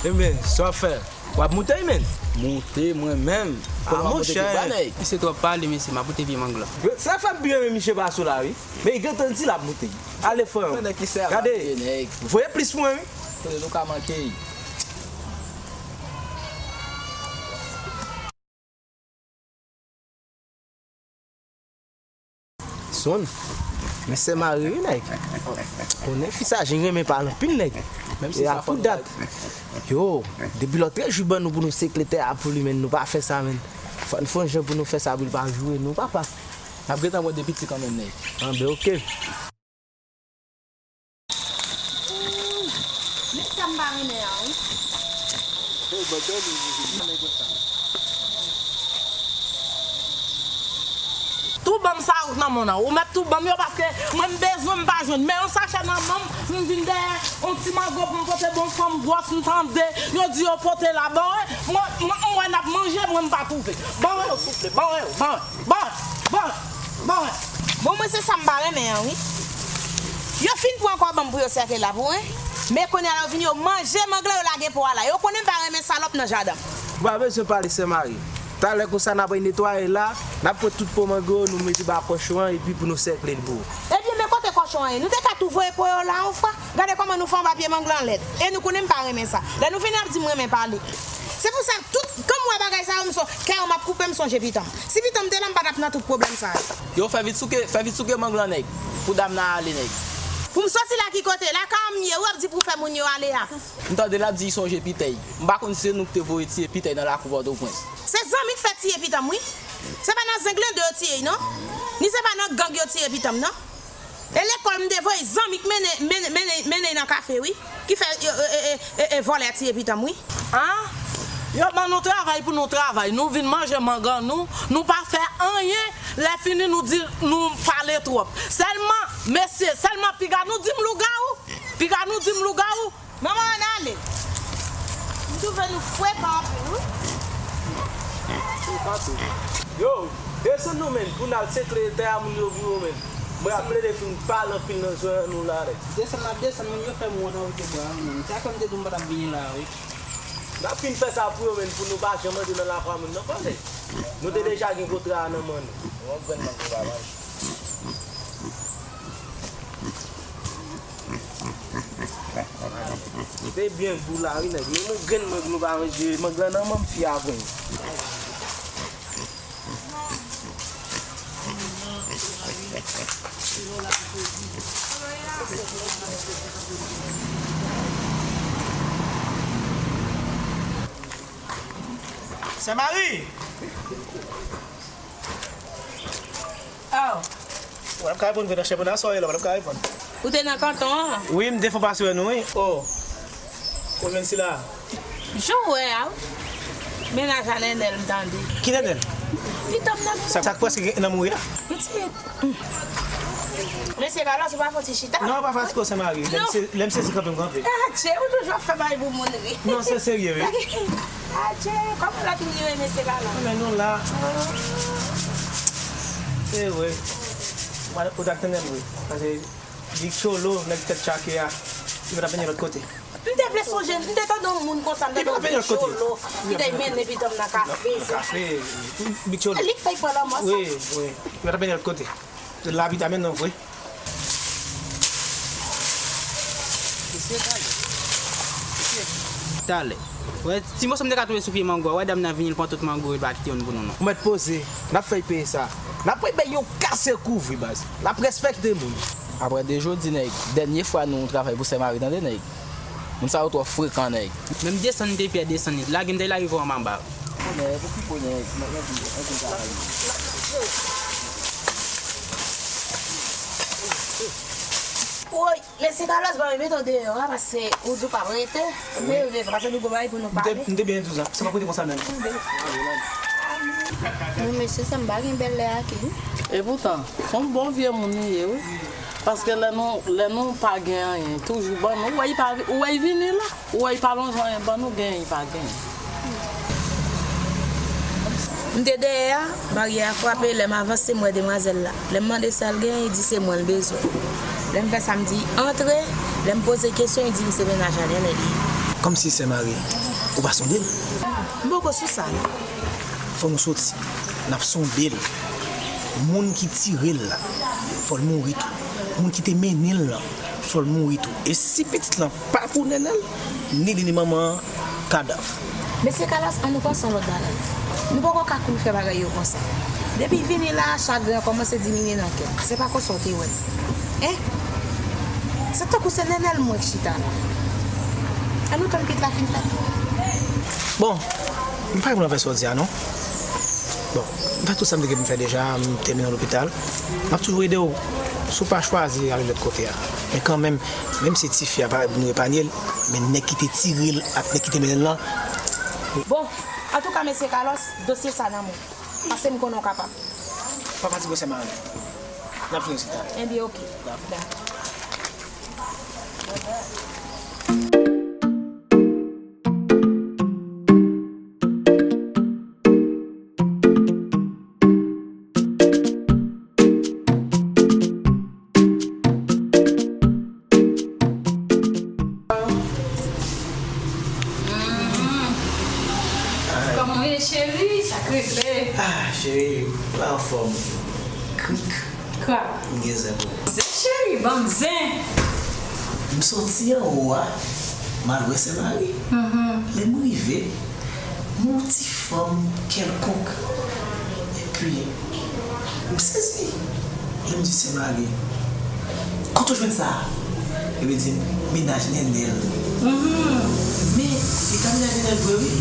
Ebyen, sa w ap fè? W ap moute, men? Moute, mwen menm. Ah, monchè. Misye twòp pale, mesye, m ap moute vye mang lan. Sa fè m byen, men misye pase w la, wi. Men gentan di l ap moute. Ale, frè m. Gade, voye plis mwen, wi. Kote nou ka manke? Sonn. Men sè mari, wi, nèg. Konnen fi sa, jen renmen pale anpil, nèg. Menm si e sa a pou dat. Yo, depi lòt trèz jou ban nou pou nou sekle tè a pou li, men nou pa fè sa, men. Fò n fè yon jan pou nou fè sa pou li pa joure nou, papa. N ap gentan wè de piti kanmenm, nèg. Anben, oke. Men sa m pa renmen an, wi. Tou ban m sa yo k nan men w nan. Ou mèt tou ban m yo paske mwen m bezwen m pa jwenn. Men yon sachè nan men m, m vin dèyè yon ti mango pou m pote ba yon fanm gwòs m tande. Yo di yo pote la ban mwen. Mwen, mwen, m wè n ap manje, mwen m pa twouve. Ban mwen yo souple, ban mwen yo, ban mwen. Bon, bon, bon. Bon, mwen se sa m pa renmen an, wi. Yo fin pran kòb an m pou yo sèke la pou mwen. Men kounye a la yo vini, yo manje mang lan, yo lage po a la. Yo konnen m pa renmen salòp nan jaden m. Ou pa bezwen pale, sè mari. Talè konsa n ap netwaye la, n ap pran tout po mango yo, nou mete ba kòchon an, epi pou nou sèke l pou ou. Ebyen, men kote kòchon an ye? Nou te ka tou voye po yo la yon fwa. Gade kòman nou fè yon papye mang lan lèd. E nou konnen m pa renmen sa. Lè nou vini ap di m renmen pale. Se pou sa, tout, kan m wè bagay sa yo, m son, kè an m ap koupe, m sonje pitan m. Si pitan m te la, m pa t ap nan tout pwoblèm sa yo. Yo, fè vit souke, fè vit souke mang lan, nèg. Pou dam nan ale, nèg. Pou m soti la ki kote? Lakay an m ye, ou ap di pou fè moun yo ale a. M tande l ap di li sonje pitay. M pa konn si se nou ki te voye tiye pitay nan lakou Pòtoprens. Se zanmi k fè tiye pitan m, wi. Se pa nan zenglendo yo tiye l, non. Ni se pa nan gang yo tiye pitan m, non. E lekòl m te voye zanmi k mennen, mennen, mennen, mennen nan kafe, wi. Ki fè, e, e, e, e, e vòlè tiye pitan m, wi. An? Yo ban nou travay pou nou travay. Nou vin manje mang an nou. Nou pa fè anyen. Lè fini, nou di nou pale twòp. Sèlman, mesye, sèlman piga nou di m lougawou. Piga nou di m lougawou. Manman, ann ale. M twouve nou frekan anpil, wi. Yo, desann nou, menn, pou n al sekle tè a moun yo pou yo, menn. Mwen ap plede fin pale anpil nan zòn nou la, nèg. Desann, n ap desann, moun yo fè m wont anwo de bra, wi, menn. Sa fè m te di w m pa t ap vini la, wi. N ap fin fè sa pou yo, menn, pou nou pa janm antre nan lakwa moun nan, tande. Nou te deja gen kontra a nan men nou. Yon grenn mango pa manje. Te byen gou la, wi, nèg. Menm yon grenn mang nou pa manje, mang lan nan men m fi a pran. Sè Mari! Aw. Ou pa t ap ka reponn vre nan chèpè nan aswè la, ou pa t ap ka reponn. Ou te nan kanton an? Wi, m te fon pase wè nou, wi. O. Ou jwenn sila? Jan w wè a, wi. Mennaj a Nènèl, m tande. Ki Nènèl? Pitan m nan. Sa, sa k prèske gen nan mouri a? Pitit. Mesye Carlos, ou pa fon ti chita? Non, pa fatige w, Sè Mari. Lè m se-, lè m sezi kanpe, m kanpe. Adje, ou toujou ap fè bagay pou moun ri. Non, se serye, wi. Adje, kòman lòt moun yo ye, mesye Carlos? Men nou la. E vre. Ou ta tande m, wi. Paske Big Cholo, nèg tèt tchake a, li pa t ap benyen lòt kote. M te vle sonje, m te tande yon moun konsa, m tande yon Big Cholo, ki te mennen pitan m nan kafe. Kafe, Big Cholo. Li k fè l pran lanmò sa. Wi, wi. Li pa t ap benyen lòt kote. Se la pitan mennen w vre. Talè. Wè, ti moso m te ka twouve sou pye mango a, wè dam nan vini, l pran tout mango, li pa kite youn pou nou, non. Ou mèt poze, n ap fè l peye sa. N ap bay yon kase kouvri, baz. N ap respekte moun. Apre de jodi, nèg, dènye fwa nou travay pou Sè Mari, tande, nèg. Moun sa yo twò frekan, nèg. Menm desann m te pè desann li. Lage m te lage kò m anba. Bonè, pou ki bonè, nèg, nèg, nèg, nèg. Woy! Mesye Carlos, ban m mete w deyò a, paske ou di w p ap rete. Wi. Men, men, paske nou gen bagay pou nou pale. M te, m te byen di w sa. Se pa pou te konsa menm. Men mesye, sa m pa gen bèlè ak li. Epoutan, se yon bon vye moun li ye, wi. Paske lè nou, lè nou pa gen anyen, toujou ban nou. Ou wè, li pa vi-, ou wè, li vini la. Ou wè, li pa lonje anyen ban nou, genyen, li pa genyen. M te dèyè a, baryè a frape, lè m avanse, m wè demwazèl la. Lè m mande sa l genyen, li di se mwen l bezwen. Lè m fè sa, m di, antre. Lè m poze kesyon, li di m se mennaj a Nènèl li ye. Kòmsi Sè Mari, ou pa sonde l? M poko sou sa, non. Fò nou soti. N ap sonde l. Moun ki tire l la, fò l mouri tou. Moun ki te mennen l lan, fò l mouri tou. E si pitit lan pa pou Nènèl, ni li ni manman an, kadav. Mesye Carlos, ann nou panse yon lòt bagay. Nou poko ka kouri fè bagay yo konsa. Depi vini la a, chagren an kòmanse diminye nan kè m. Se pa konsa w te wè m. Hein? Se tankou se Nènèl mwen k chita la. Ann nou tann pitit la fin fèt. Bon, m pa gen pwoblèm avèk sa w di a non. Bon, m fè tout sa m te gen pou m fè deja, m te mennen w lopital. M ap toujou ede w. Si w pa chwazi ale lòt kote a. Men kanmenm, menm si tifi a pa nou epanye l, men nèg ki te tire l ak nèg ki te mennen l lan. Bon, antouka, mesye Carlos, dosye sa nan men w. Paske m konnen w kapab. Pa fatige w, Sè Mari. N ap jwenn rezilta. Ebyen, oke. Dakò. Kòman w ye, cheri? Sa k regle? Ah, cheri, m anfòm. Krik. Krak. M gen zen pou ou. Zen, cheri, ban m zen. M soti anwo a, m al wè Sè Mari. Lè m rive, m wè yon ti fanm kèlkonk. Epi, m sezi. Lè m di Sè Mari, "Kote w jwenn sa a?" Epi di m, "Mennaj Nènèl." Men, li ka mennaj Nènèl vre, wi.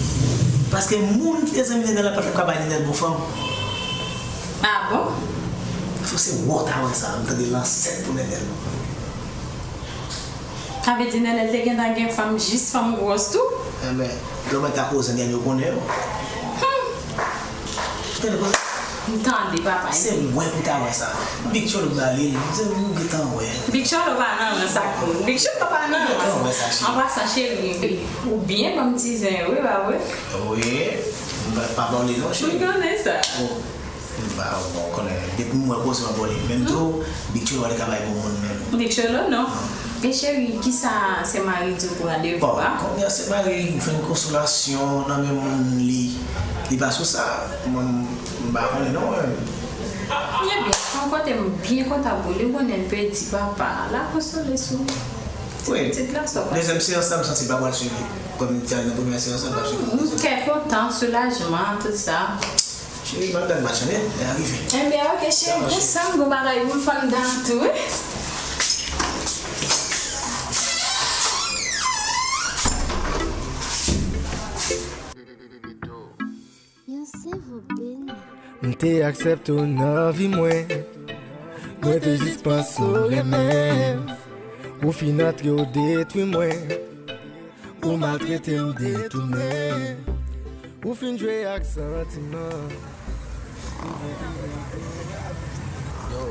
Paske moun ki te zanmi Nènèl la pa t ap ka bay Nènèl bon fanm. Ah bon? Fò se wè w ta wè sa, m tande l ansent pou Nènèl. Sa vle di Nènèl te gentan gen fanm, jis fanm gwòs tou? Enben, lè w mèt ta koze, nèg yo konnen yo. Hmm. Tande koze. M tande, papa. Se mwen pou ta wè sa. Big Cholo ba li l. Se ou gentan wè. Big Cholo pa nan nan sa kou. Big Cholo pa nan nan. Gentan wè sa, cheri. An pasan, cheri, ou byen ban m ti zen, wi, pa vre? Wi. M pa, pa ba w li non, cheri. M konnen sa. Bon. M pa, bon, konnen, depi m wè koze m ap ba w li. Menm tou, Big Cholo pa t ka bay bon moun menm. Big Cholo, non. E cheri, kisa Sè Mari di w pou randevou a? Bon, kounye a Sè Mari jwenn konsolasyon nan men moun li, li pa sou sa. Mwen, m pa konnen non, mwen. Ebyen, yon kote m byen kontan pou li, ou konnen l pèdi papa, l a konsole sou ti pitit la, sa w pa. Dezyèm seyans la, m santi l pa pral swiv li. Kòm li te al nan premyè seyans la, l pa swiv li. M kè kontan, soulajman, tout sa. Cheri, m ap gad match lan, men, lè a rive. Enben, oke, cheri, pou sa m gon bagay pou m fè anndan an tou, wi. Yon sèvo beni. M te aksepte w nan vi mwen. Mwen te jis panse w renmen m. Ou fin antre, w detwi mwen. Ou maltrete m, detounen. Ou fin jwe ak santiman. Yo,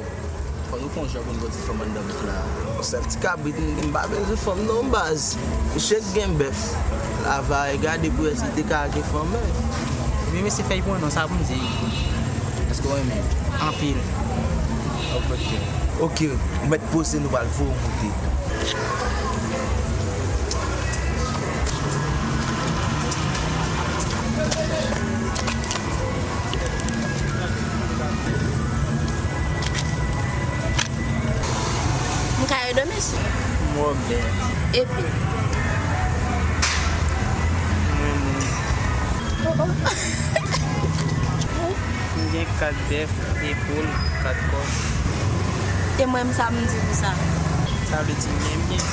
fò nou fè yon jan pou nou fè ti fanm anndan bouk la. Sèl ti kabrit m gen, m pa bezwen fanm non baz. Misye k gen bèf. Lavay, gade pou wè si te ka gen fanm, men. Epi mesye fèy pran non, sa pou m di. Èske w renmen? Anpil. Oke. Oke, ou mèt poze, nou pral voye w moute. M ka ede w, mesye? M wè w byen. Epi? M renmen w. Oh, oh. M gen kat bèf, de poul, kat kòch. E mwen, sa m di pou sa? Sa vle di m renmen w byen.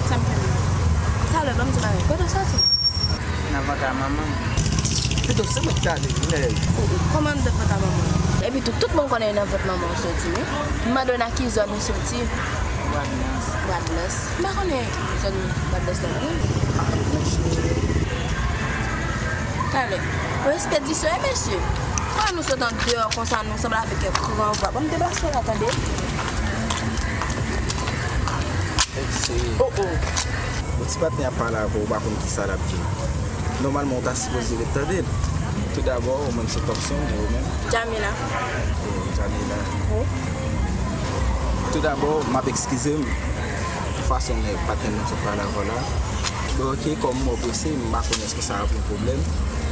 Sa m fè menm? Talè, ban m di bagay. Kote w soti? Nan vant a manman m. Pito, se mwen ki ta ale, men. Kòman nan vant a manman w? Epi tou, tout moun konnen nan vant manman w soti, wi. M mande w nan ki zòn ou soti? Bwadlans. Bwadlans. M pa konnen zòn Bwadlans la, non. Talè. Respè di sè, mesye. Kòman nou sot andeyò konsa, nou sanble avèk yon gran vwa. Ban m deplase la, tande. Oh, oh. Yon ti patnè ap pale avè w, ou pa konn kisa l ap di. Nòmalman, ou ta sipoze ret tande l. Toudabò, mwen se Topson, e ou menm? Jamila. E Jamila. Wi. Toudabò, m ap ekskize m pou fason nèg patnè m nan sot pale avè w la. Ok, kòm m wè w prese, m pa konnen èske sa ap yon pwoblèm,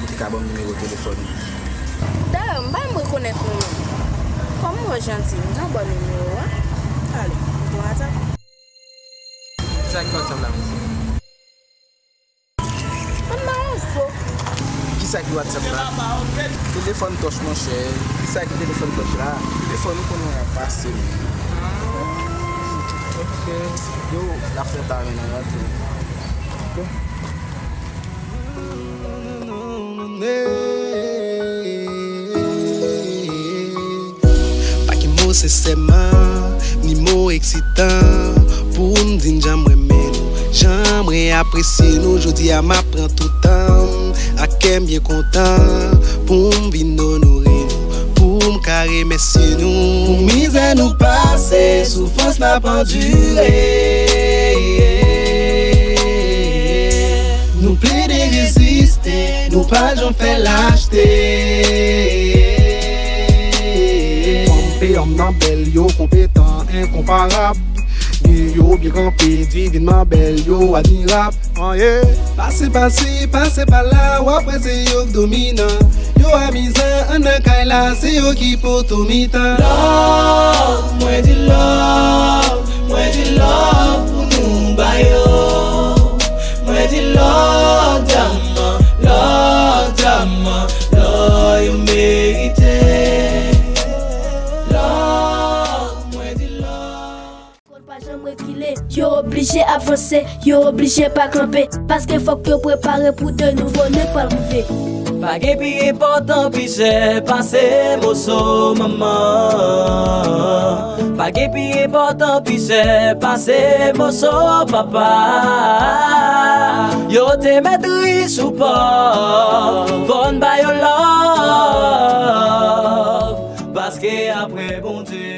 ou te ka ban m nimewo telefòn ou. Dayè, m pa menm rekonèt non w. Kòm w janti, m ta ba w nimewo a. Ale, m te WhatsApp. Sa ki WhatsApp la, mesye? Ann ba yon zo. Kisa ki WhatsApp la? Telefòn tòch, monchè. Kisa ki telefòn tòch la? Telefòn ou konnen ap pase. Ok. Yo, n ap fè pa men nan rantre. Ok. Pa gen mo sensèman, ni mo eksitan pou m di n jan m renmen nou, jan mwen apresye nou. Jodi a m ap pran tout tan m ak kè m byen kontan pou m vin onore nou, pou m ka remèsye nou pou mizè nou pase, soufrans n ap andire. Nou plede reziste, nou pa janm fè lachte. Fanm peyòm nan bèl, yo konpetan, enkonparab. Gen yo byen kanpe, divinman bèl, yo admirab. An, yeah. Pase, pase, pase pa la, w ap wè se yo k dominan. Yo amizan, ann nan kay la, se yo ki poto mitan. Love, mwen di love, mwen di love pou nou ba yo. Mwen di love dyaman, love dyaman, love yo merite. Love, mwen di love. Fò n pa janm rekile, yo oblije avanse, yo oblije pa kanpe, paske fòk yo prepare pou de nouvo nèg pral rive. Pa gen pi enpòtan, pi chè pase moso manman. Pa gen pi enpòtan, pi chè pase moso papa. Yo te mèt rich ou pòv, fò n ba yo love, paske apre Bondye.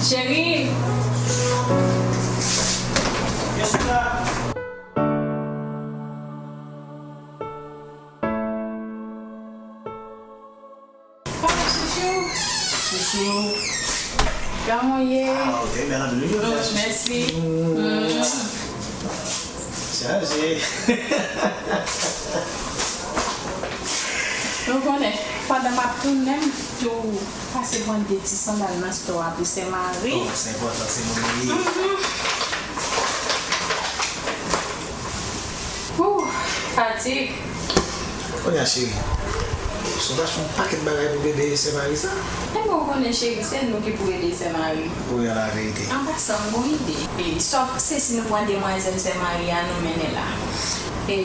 Cheri. Papa chouchou. Chouchou. Kòman w ye? Ah, ou te bèl anpil wi jodi a, chouchou. Mèsi. Mm. Chaje. Ou konnen, pandan m ap tounen, m tou pase pran de ti sandal nan stò a pou Sè Mari. Oh, se enpòtan, se moun li ye. Mhm. Ooh, fatig. Kounye a, cheri, ou sonje achte yon pakèt bagay pou bebe Sè Mari sa? Ebyen, ou konnen, cheri, se nou ki pou ede Sè Mari. Wi, an laverite. An pasan, m gon ide. E, sa w panse si nou pran demwazèl Sè Mari a, nou mennen la? E,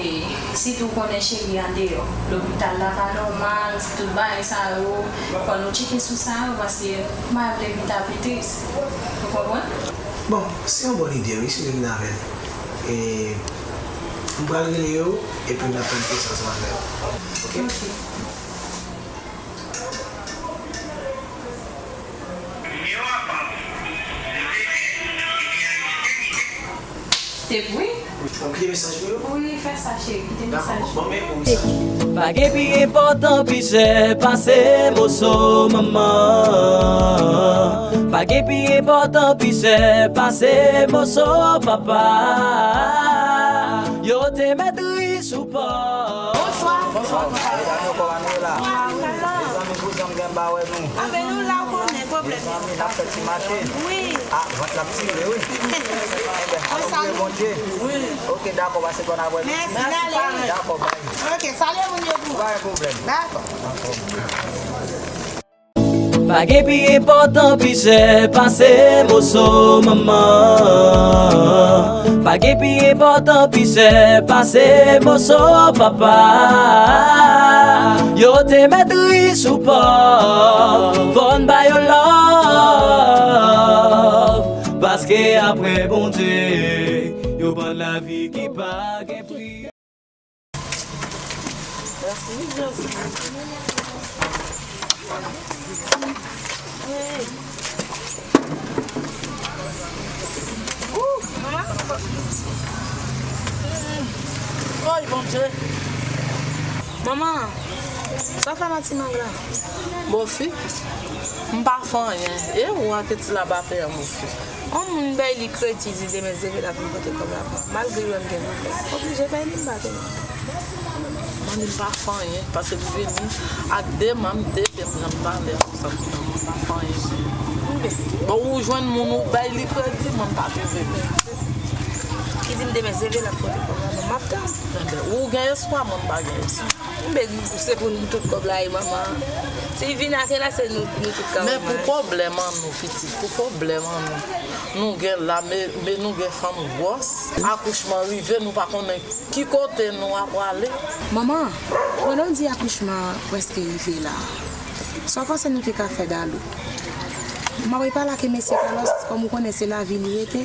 sitou, ou konnen, cheri, andeyò, lopital la pa nòmal, tout bagay sa yo, fò nou tcheke sou sa yo, paske m pa vle Vita pi tris. Ou konprann? Bon, se yon bòn ide, wi, si nou vin avè l. E, m pral rele yo, epi n ap planifye sa ansanm avè yo. Ok? Ok. Te wi. Ou kite mesaj pou yo? Wi, fè sa, cheri. Kite mesaj. Dakò, ban m yon mesaj. Pa gen pi enpòtan, pi chè pase moso manman. Pa gen pi enpòtan, pi chè pase moso papa. Yo te mèt rich ou pòv. Bonswa. Bonswa. Medam yo, kòman nou ye la? Mezanmi, kouzen m gen ba wè nou. Anben, nou la, ou konnen, pwoblèm yo. Mezanmi, n ap fè ti mache. Wi. Ah, vant la ap tire, wi. Enben, alò, priye Bondye. Wi. Ok, dakò, pase bòn apre midi. Mèsi, n ale. Dakò, bay. Ok, salye moun yo pou ou. Pa gen pwoblèm. Dakò. Pa gen pi enpòtan, pi chè pase moso manman. Pa gen pi enpòtan, pi chè pase moso papa. Yo te mèt rich ou pòv, fò n ba yo love. Paske apre Bondye, yo ban n lavi ki pa gen pri. Mèsi, Jezi. Ooh, manman. Oy, Bondye. Manman, sa w fè nan ti mang la? Mofi, m pa fè anyen. E ou a ki ti labape an, Mofi? On moun bay li kredi, di demen se vre l ap vin pote kòb la pou mwen. Malgre l wè m gen pwoblèm, oblije bay li, m pa gen. Manmi, m pa fè anyen, paske m vini ak de manm, de pye, m nan valè konsa pou mwen, m pa fè anyen. Bon, ou jwenn moun, ou bay li kredi, mwen, m pa twouve. Ki di m demen se vre l ap pote kòb la, bon, m ap tann. Enben, ou gen espwa, mwen, m pa gen espwa. Enben, se pou nou tout kòb la ye, manman. Si l vin atè la, se nou, nou tout ka fè mal. Men pou pwoblèm an nou, pitit, pou pwoblèm an nou, nou gen la, men, men nou gen fanm gwòs. Akouchman rive, nou pa konnen ki kote nou a prale. Manman, pandan w di akouchman an prèske rive la, sa w panse nou te ka fè Dalou? M ap repale ak mesye Carlos, kòm ou konnen se lavi li rete,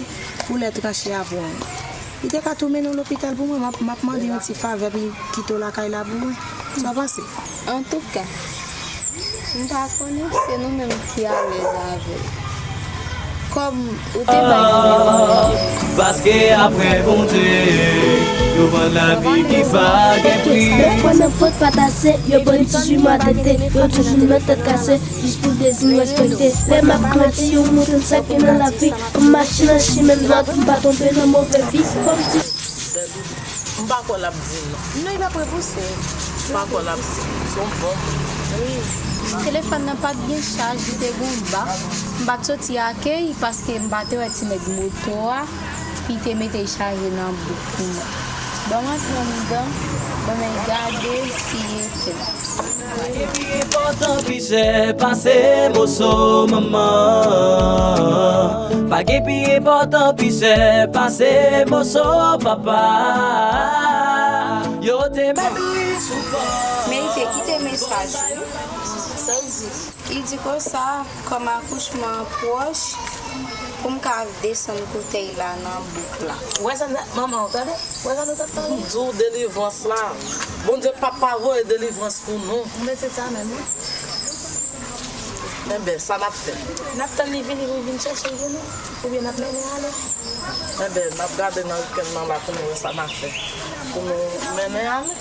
pou lè tranche avè w. Li te ka tou mennen w lopital pou mwen, m ap, m ap mande yon ti favè pou l kite w lakay la pou mwen. Sa w panse? Antouka, m pa konnen, se nou menm ki alèz avè l. Kòm ou te bay nimewo w. Paske apre Bondye, yo ban lavi ki pa gen pri. Nèf mwa nan vant pa t ase, yo ban n dizuit mwa tete, yo toujou met tèt kase, jis pou dezi n respekte. Lè m ap grandi, yo montre m sa k gen nan lavi, pou m mache nan chimen m dwat, pou m pa tonbe nan move vi. Fò m di. M pa kwè l ap di non. Non, li ap repouse. M pa kwè l ap di non. Se yon bon moun. Wi. Telefòn nan pa t gen chaj, li te gon ba. M pa t soti ak li paske m pa te wè ti nèg moto a. Li te mete l chaje nan bouk pou mwen. Ban m antre anndan, ban m gade si li etèn. Pa gen pi enpòtan pi chè pase moso manman. Pa gen pi enpòtan pi chè pase moso papa. Yo te met li sou kò. Men li te kite mesaj, wi. Sa l di? Li di konsa, kòm akouchman an pwòch, pou m ka desann koutèy la nan bouk la. Ou wè sa, manman, ou tande? Ou wè sa nou t ap pale? M di w delivrans la. Bondye p ap pa voye delivrans pou nou. Men se sa menm, wi. Enben, sa n ap fè? N ap tann li vini pou l vin chèche l pou nou? Oubyen n ap mennen ale? Enben, n ap gade nan wikenn nan la pou nou wè sa n ap fè. Pou nou mennen ale.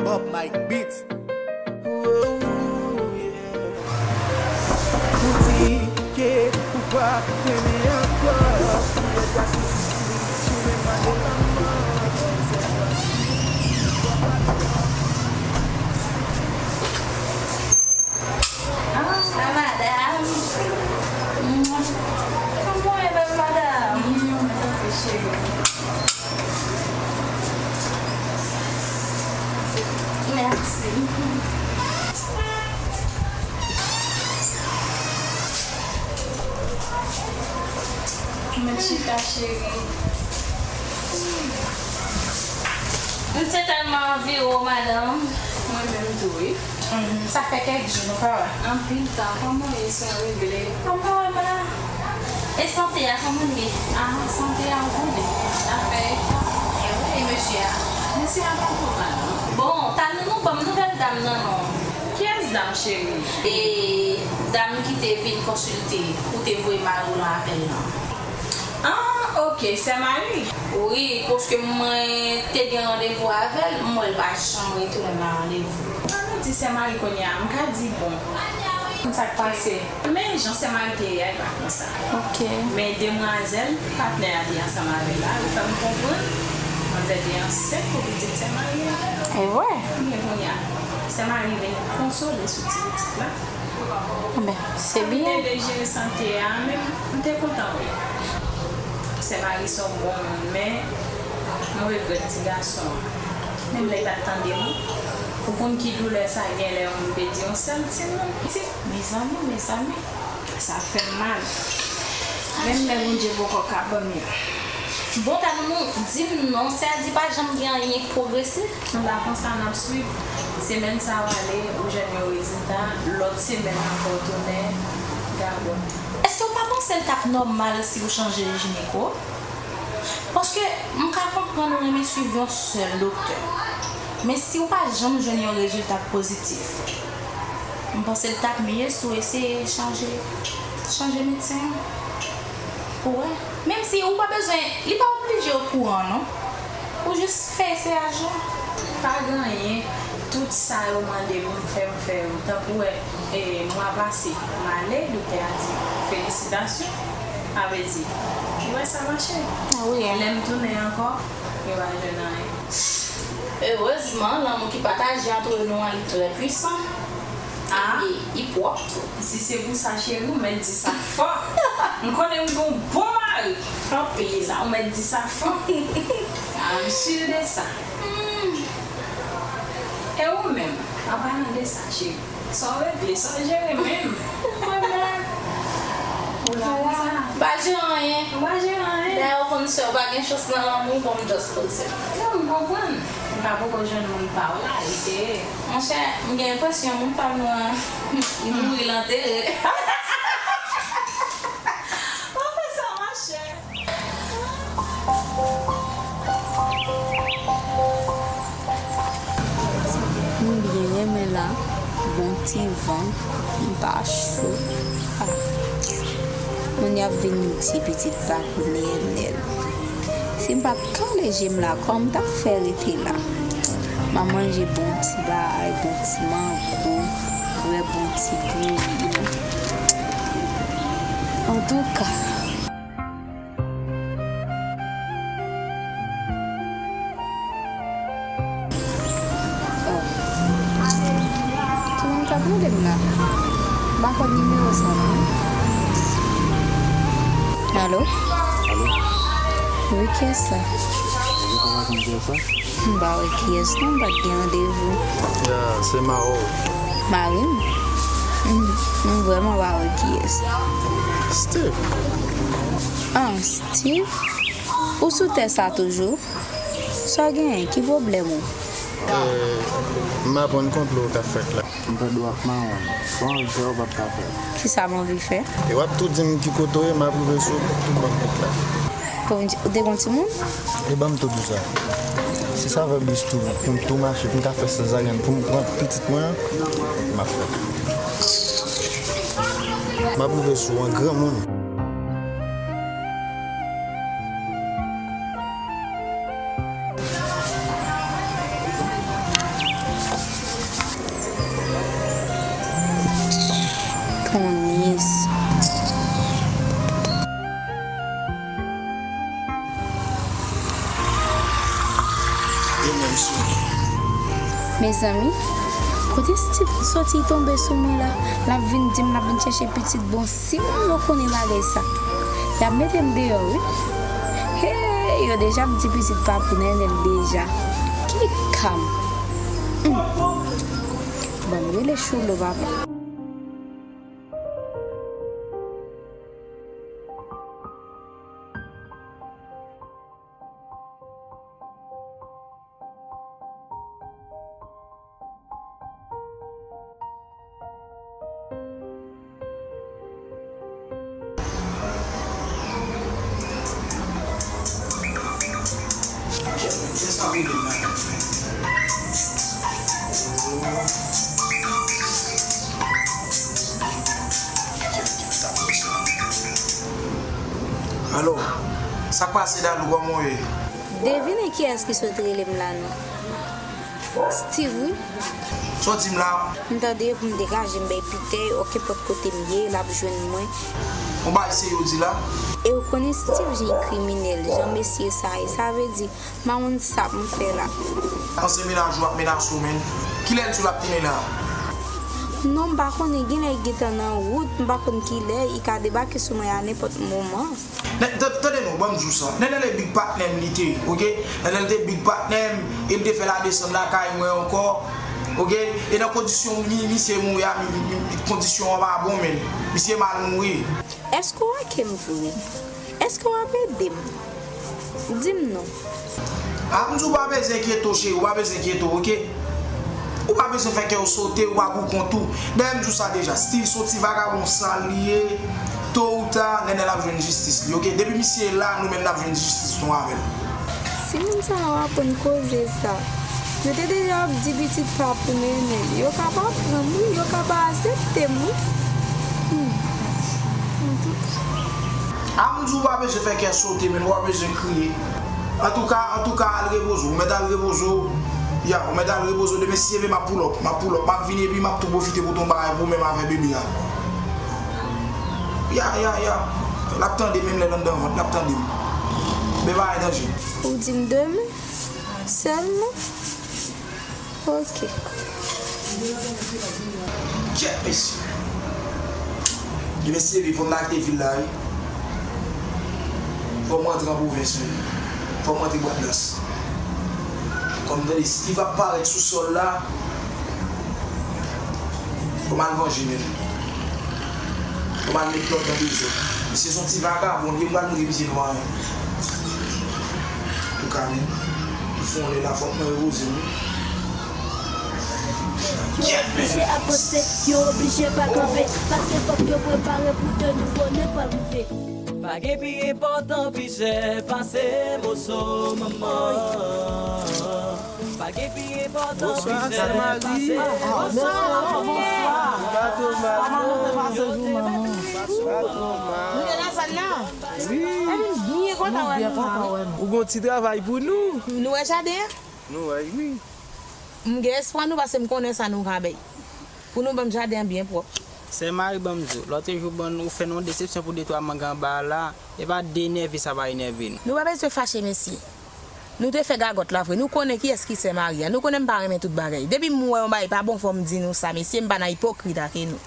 Bob Mike Beats. Ou di ke ou pa renmen ankò. Ou lè gras sezi sou li, ou menm mande lanmò. Ah, madanm. Kòman w ye, bèl madanm? Cheri. Mèsi. Mwen chita, cheri. M te tèlman anvi w, madanm. Mwen menm tou, wi. Mhm. Sa fè kèk jou nou pa wè. Anpil tan. Kòman w ye, sè Regle? Kòman w ye, madanm? E sante a, kòman l ye? Ah, sante a, ou konnen. Afè efò. E wi, e mesye a? Mesye a pa twò mal, non. Bon, tann nou, nou ban m nouvèl dam nan, non. Kiyès dam, cheri? E dam ki te vin konsilte, ou te voye mari w lan avè l lan. Ah, ok, sè Mari. Wi, paske mwen te gen randevou avè l, m wè l pa janm retounen nan randevou. An nou di sè Mari kounye a, m ka di bon. Konn sa k pase. Men jan sè Mari te ye a, li pa konsa. Ok. Men demwazèl, patnè a te ansanm avè l la, li fè m konprann, manzè te ansent pou pitit sè Mari a. E vre? Men kounye a, sè Mari vin konsole sou ti pitit la. Enben, se byen. M te vle jere sante a, men m te kontan wi. Sè Mari se yon bon moun, men m regrèt ti gason an. Menm lè l pa t tande m, ou konn ki doulè sa gen lè yon moun pèdi yon sèl timoun pitit? Mezanmi, mezanmi, sa fè m mal. Menm lè Bondye poko ka ban m yo. Bon, ta nou di m non, sè a di pa janm gen anyen k pwogrese. Anba konsa n ap swiv. Semèn sa a w ale, ou jwenn yon rezilta, lòt semèn ankò w tounen, gade. Èske w pa panse l t ap nòmal si w chanje jineko? Paske m ka konprann ou renmen swiv yon sèl doktè. Men si w pa janm jwenn yon rezilta k pozitif, M panse l t ap miye si w eseye chanje, chanje medsen an. Pou wè. Menm si ou pa bezwen, li pa oblije okouran, non. Ou jis fè eseyaj la. Pa gen anyen. Tout sa yo mande pou m fè, m fè yo. Tankou wè, e, mwa pase, m ale, doktè a di, felisitasyon. Sa vle di, li wè sa mache. Ah wi, hein. Lè m tounen ankò, yo pa jwenn anyen. Erezman, lanmou ki pataje ant nou an, li trè pwisan. Ah. Epi, li pwòp tou. Si se pou sa, cheri, ou mèt di sa fò. M konnen m gen yon bon mari. Anpil. Sa, ou mèt di sa fò. Ah, m si de sa. Hmm. E ou menm, an palan de sa, cheri? Sa w regle, sa w jere menm? Mwen menm. Ou la pou sa? M pa jere anyen. Ou pa jere anyen? Dayè, ou konn sè w pa gen chans nan lanmou, bon, m just poze m. Non, m konprann. Ou ka poko jwenn moun pa w la, eseye. Monchè, m gen enpresyon moun pa m nan, li mouri, l antere. Ou fè sa, monchè. M byen renmen la, bon ti van, m pa cho. Ah. Moun y ap vin di pitit pa pou Nènèl. Si m pa t kale je m la, kòman m t ap fè rete la? M ap manje bon ti bay, bon ti mango, bwè bon ti bouyi. Antouka. Oh. Kiyès k ap rele m la? M pa konn nimewo sa non. Alo? Alo? Wi, kiyès sa? Ou pa konn kiyès sa? M pa wè kiyès non, m pa t gen randevou. Ya, se mari w. Mari m? M, m vrèman pa wè kiyès. Steve. Ah, Steve? Ou sou tè sa toujou? Sa w genyen? Ki pwoblèm ou? Eh, m aprann konplo k ap fèt la. M pèdi w ak mawon. Sa w anvi fè, ou p ap ka fè. Kisa m anvi fè? E w ap tou di m ki kote w ye, m ap rive sou ou pou tout bann kout la. Bon, ou te gon timoun? E ban m tou di w sa. Si sa fè bis tou, pou m tou mache, pou m ka fè sezaryen, pou m pran pitit mwen an, m ap fè. M ap rive sou w an granmoun. Ponis. Mezanmi, kote Steve soti tonbe sou mwen la? L ap vin di m l ap vin chèche pitit. Bon, si moun yo konnen bagay sa, y ap mete m deyò, wi. Hey, yo deja ap di pitit pa pou Nènèl deja. Ki ka m? Hmm. Ban m rele Choulo, papa. Alo, sa k pase, Dadou, kòman w ye? Devine kiyès ki sot rele m la non. Steve, wi. Sa w di m la? M tande yo pou m degaje m bay Pitè, yo, kenpòt kote m ye, l ap jwenn mwen. Yon bagay serye w di la? E ou konnen Steve jan kriminèl, jan mesye sa ye. Sa vle di, m pa konn sa pou m fè la. Panse menaj ou ap menase w, menn. Kilè l di w l ap tounen la? Non, m pa konnen, genlè l gentan nan wout, m pa konn kilè, li ka debake sou mwen a nenpòt moman. Nè-, tan-, tande non, ban m di w sa. Nènèl te big patnè m li te ye, oke? Nènèl te big patnè m, e m te fè l a desann lakay mwen ankò, oke? E nan kondisyon mi-, misye mouri a, mi-, mi-, mi-, kondisyon an pa bon, menn. Misye mal mouri. Èske w ak m vre? Èske w ap ede m? Di m non. A, m di w pa bezwen enkyete w, cheri, w pa bezwen enkyete w, oke? Ou pa bezwen fè kè w sote, ou pa pou kont ou. Dayè, m di w sa deja, Steve se yon ti vagabon sal li ye. To ou ta, Nènèl ap jwenn jistis li, oke? Depi misye la, nou menm n ap jwenn jistis nou avè l. Si moun sa yo aprann koze sa, Yo te deja ap di pitit pa pou mennen l. Yo ka pa pran m, wi, yo ka pa aksepte m, wi. Hmm. Antouka. A m di w pa bezwen fè kè sote, men w pa bezwen kriye. Antouka, antouka, al repoze w. Ou mèt al repoze w. Ya, ou mèt al repoze w. Demen, si Dye vle, m ap pull up. M ap pull up. M ap vini epi m ap tou pwofite pou t on bagay pou w menm avè bebe a. Ya, ya, ya. L ap tande menm lè l anndan vant, l ap tande m. Men bagay danje. Ou di m demen? Sèlman? Ok. Kèt, mesye. Demen, si Dye vle, fò m ta kite vil la, wi. Fò m rantre an pwovens, wi. Fò m rantre Bwadnas. Kòm tande, Steve ap parèt sou sòl la, fò m al vanje menm. Fò m al met lòd nan dezòd. Misye se yon ti vagabon, li pral mouri misye pa anyen. Antouka, men, li fè yon lè la, fòk mwen repoze m, wi. Yo oblije avanse, yo oblije pa kanpe, paske fòk yo prepare pou de nouvo nèg pral rive. Pa gen pi enpòtan pi chè pase moso manman. Pa gen pi enpòtan pi chè pase moso manman. Bonswa, Samari. Bonswa, bonswa. Pa twò mal, non? Kòman nou te pase jou, manman? Pa twò mal. Nou te nan zòn nan? Wi. Epi m byen kontan wè nou. Byen kontan wè nou. Ou gon ti travay pou nou? Nou wè jaden an? Nou wè, wi. M gen espwa nou, paske m konnen sa nou ka bay. Pou nou ban m jaden an byen pwòp. Sè Mari, ban m di w, lòt jou ban nou fè nou yon desepsyon pou de twa mang anba a la, e pa de nève sa va enève nou. Nou pa bezwen fache, mesye. Nou te fè gagòt la vre. Nou konnen kiyès ki sè Mari a. Nou konnen m pa renmen tout bagay. Depi m wè yon bagay pa bon, fò m di nou sa, mesye, m pa nan ipokrit ake nou.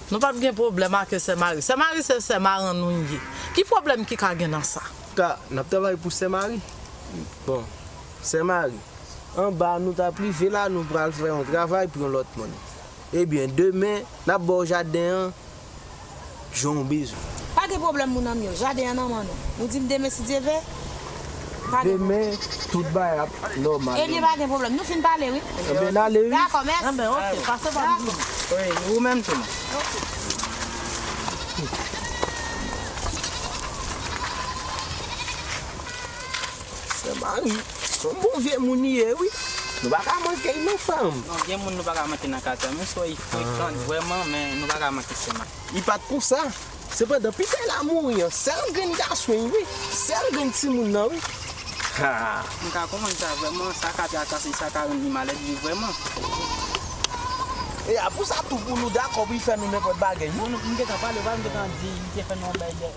Nou p ap gen pwoblèm ake sè Mari. Sè Mari se sè marann nou ye. Ki pwoblèm ki ka gen nan sa? Ka, n ap travay pou sè Mari. Bon, sè Mari, anba nou t ap rive la, nou pral fè yon travay pou yon lòt moun. Ebyen, demen, n ap ba w jaden an, jan w bezwen. Pa gen pwoblèm, moun an m yo. Jaden an nan men nou. Nou di m demen, si Dye vle. Pa gen pwoblèm. Demen, tout bagay ap nòmal. Ebyen, pa gen pwoblèm. Nou fin pale, wi. Ebyen, n ale, wi. Dakò, mèsi. Enben, ok. Pase bòn jounen. Wi, ou menm tou, non. Ok. Sè Mari, se yon bon vye moun li ye, wi. Nou pa ka manke l non, frè m. Non, gen moun nou pa ka manke nan katye a, menm si w wè li frekan vrèman, men nou pa ka manke sè Mari. Li pa t konsa. Sepandan, pi tè l a mouri an, sèl grenn gason li, wi. Sèl grenn timoun nan, wi. Ha! M ka konprann sa vrèman, sa ka trakase, sa ka rann li malèz, wi, vrèman. E a pou sa tou pou nou dakò pou li fè nou nenpòt bagay, wi. Bon, nou, m gentan pale, w pa m gentan di, li te fè nou yon bagay.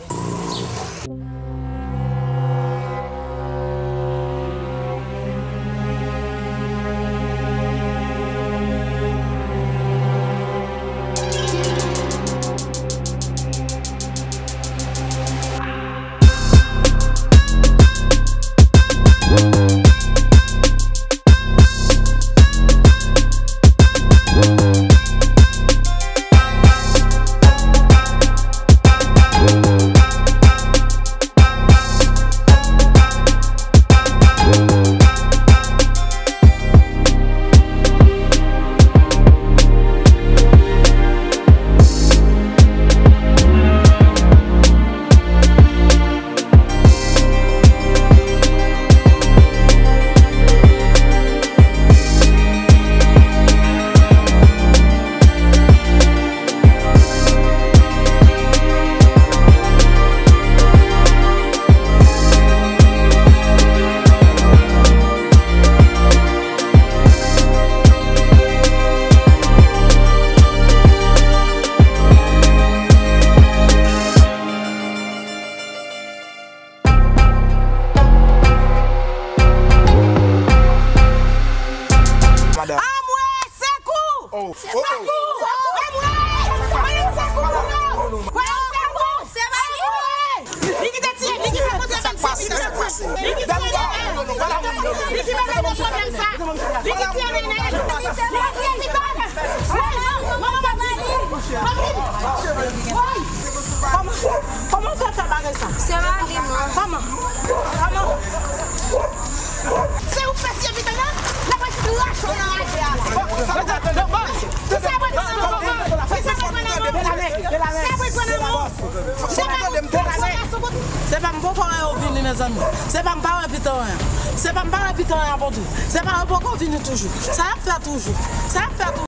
Madanm. Anmwe, sekou! Oh, oh, oh. Sekou! Anmwe! Voye sekou pou nou! Voye sekou! Se pa li! Li ki te tiye, li ki fè kontre menm sa, li ki fè kontre. Li ki fè kontre menm sa. Li ki fè kontre menm sa. Li ki tiye Nenel. Li ki tiye Nenel. Manman, manman, manman. Kòman, kòman w fè fè bagay sa? Se pa li, non. Kòman? Kòman? Se ou k fè tiye pitit la? N ap rache w nan raje a la. Se sa w pral pran nan men mwen. Se sa w pral pran nan men mwen. Se sa w pral pran nan men mwen. Se pa yon ti gason pou Se pa m poko wè yo vini, mezanmi. Se pa m pa wè Pitanyen. Se pa m pa wè Pitanyen ap antre. Se pa yo poko vini toujou. Sa y ap fè toujou. Sa y ap fè toujou.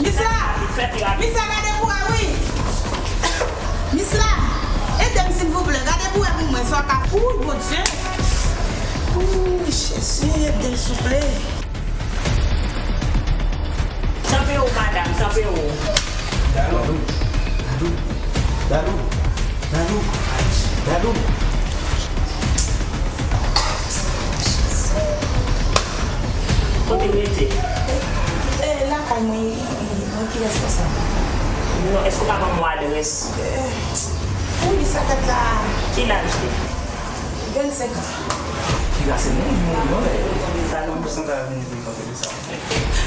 Mis la! Mis la, gade pou wè, wi! Mis la! Ede m, silvouplè. Gade pou wè pou mwen, sa w ka. Wouy, Bondye! Wouy, Jezi, ede m, souple! Tanpe w, madanm, tanpe w. Dadou, Dadou, Dadou, Dadou, Dadou. Kote w rete? E, lakay mwen, mwen ki responsab. Non, èske w ka ban mwen adrès? E, wi, sa tèt la. Ki laj li? Vennsenk an. Piga se moun, moun, non, lè. Sa non, pou sa ta vini pou konte de sa.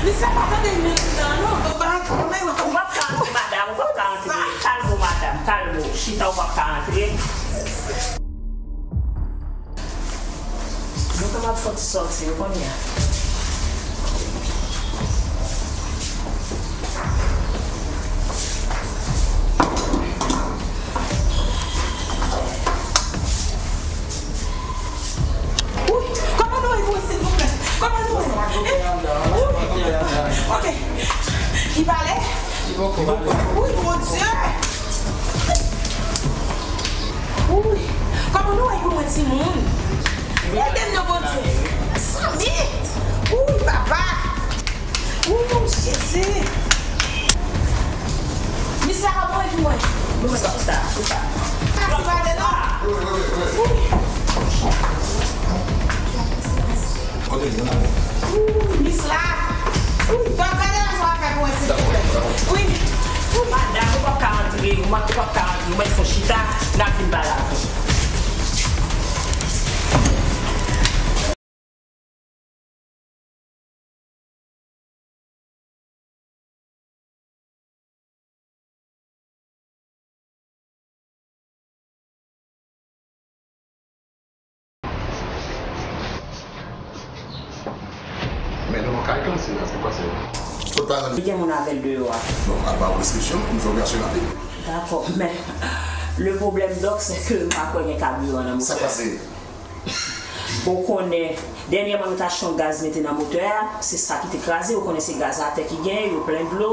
Li sa pa tande menm nan, non. Bon, ba, men, ou p ap ka antre, madanm, ou p ap ka antre. Kalme w, madanm, kalme w. Chita, ou p ap ka antre. Nou kapab fè ti sòti, ou konnen. Wouy, kòman nou ye, silvouplè? Kòman nou ye? Eh, wouy. Ok. Li pale? Wouy, Bondye. Wouy, kòman nou ye pou mwen, timoun? Ede m non, Bondye. Sanmit. Wouy, papa. Ooh, Jezi! Mis la ka mouri pou mwen. Mwen chita, chita. Sa se pa de non. Ooh. Ooh, mis la. Ooh, donk, gade la sa w ap fè pou mwen, silvouplè. Wi. Ooh. Madanm, ou p ap ka antre, ou p ap ka antre, ou mèt fò chita, n ap vin pale avè w. Men nou nan kay kansi la, sa k pase? Kot pa nan. Li gen moun avè l deyò a. Bon, al ba w preskripsyon, pou n fè operasyon rapid. Dakò, men le problème, dòk, se ke m pa kwè gen kabiran nan motè a. Sa k pase? Bon, ou konnen, dènyèman nou t achte yon gaz mete nan motè a, se sa ki te kraze. Ou konnen se gaz atè ki genyen, yo plen dlo,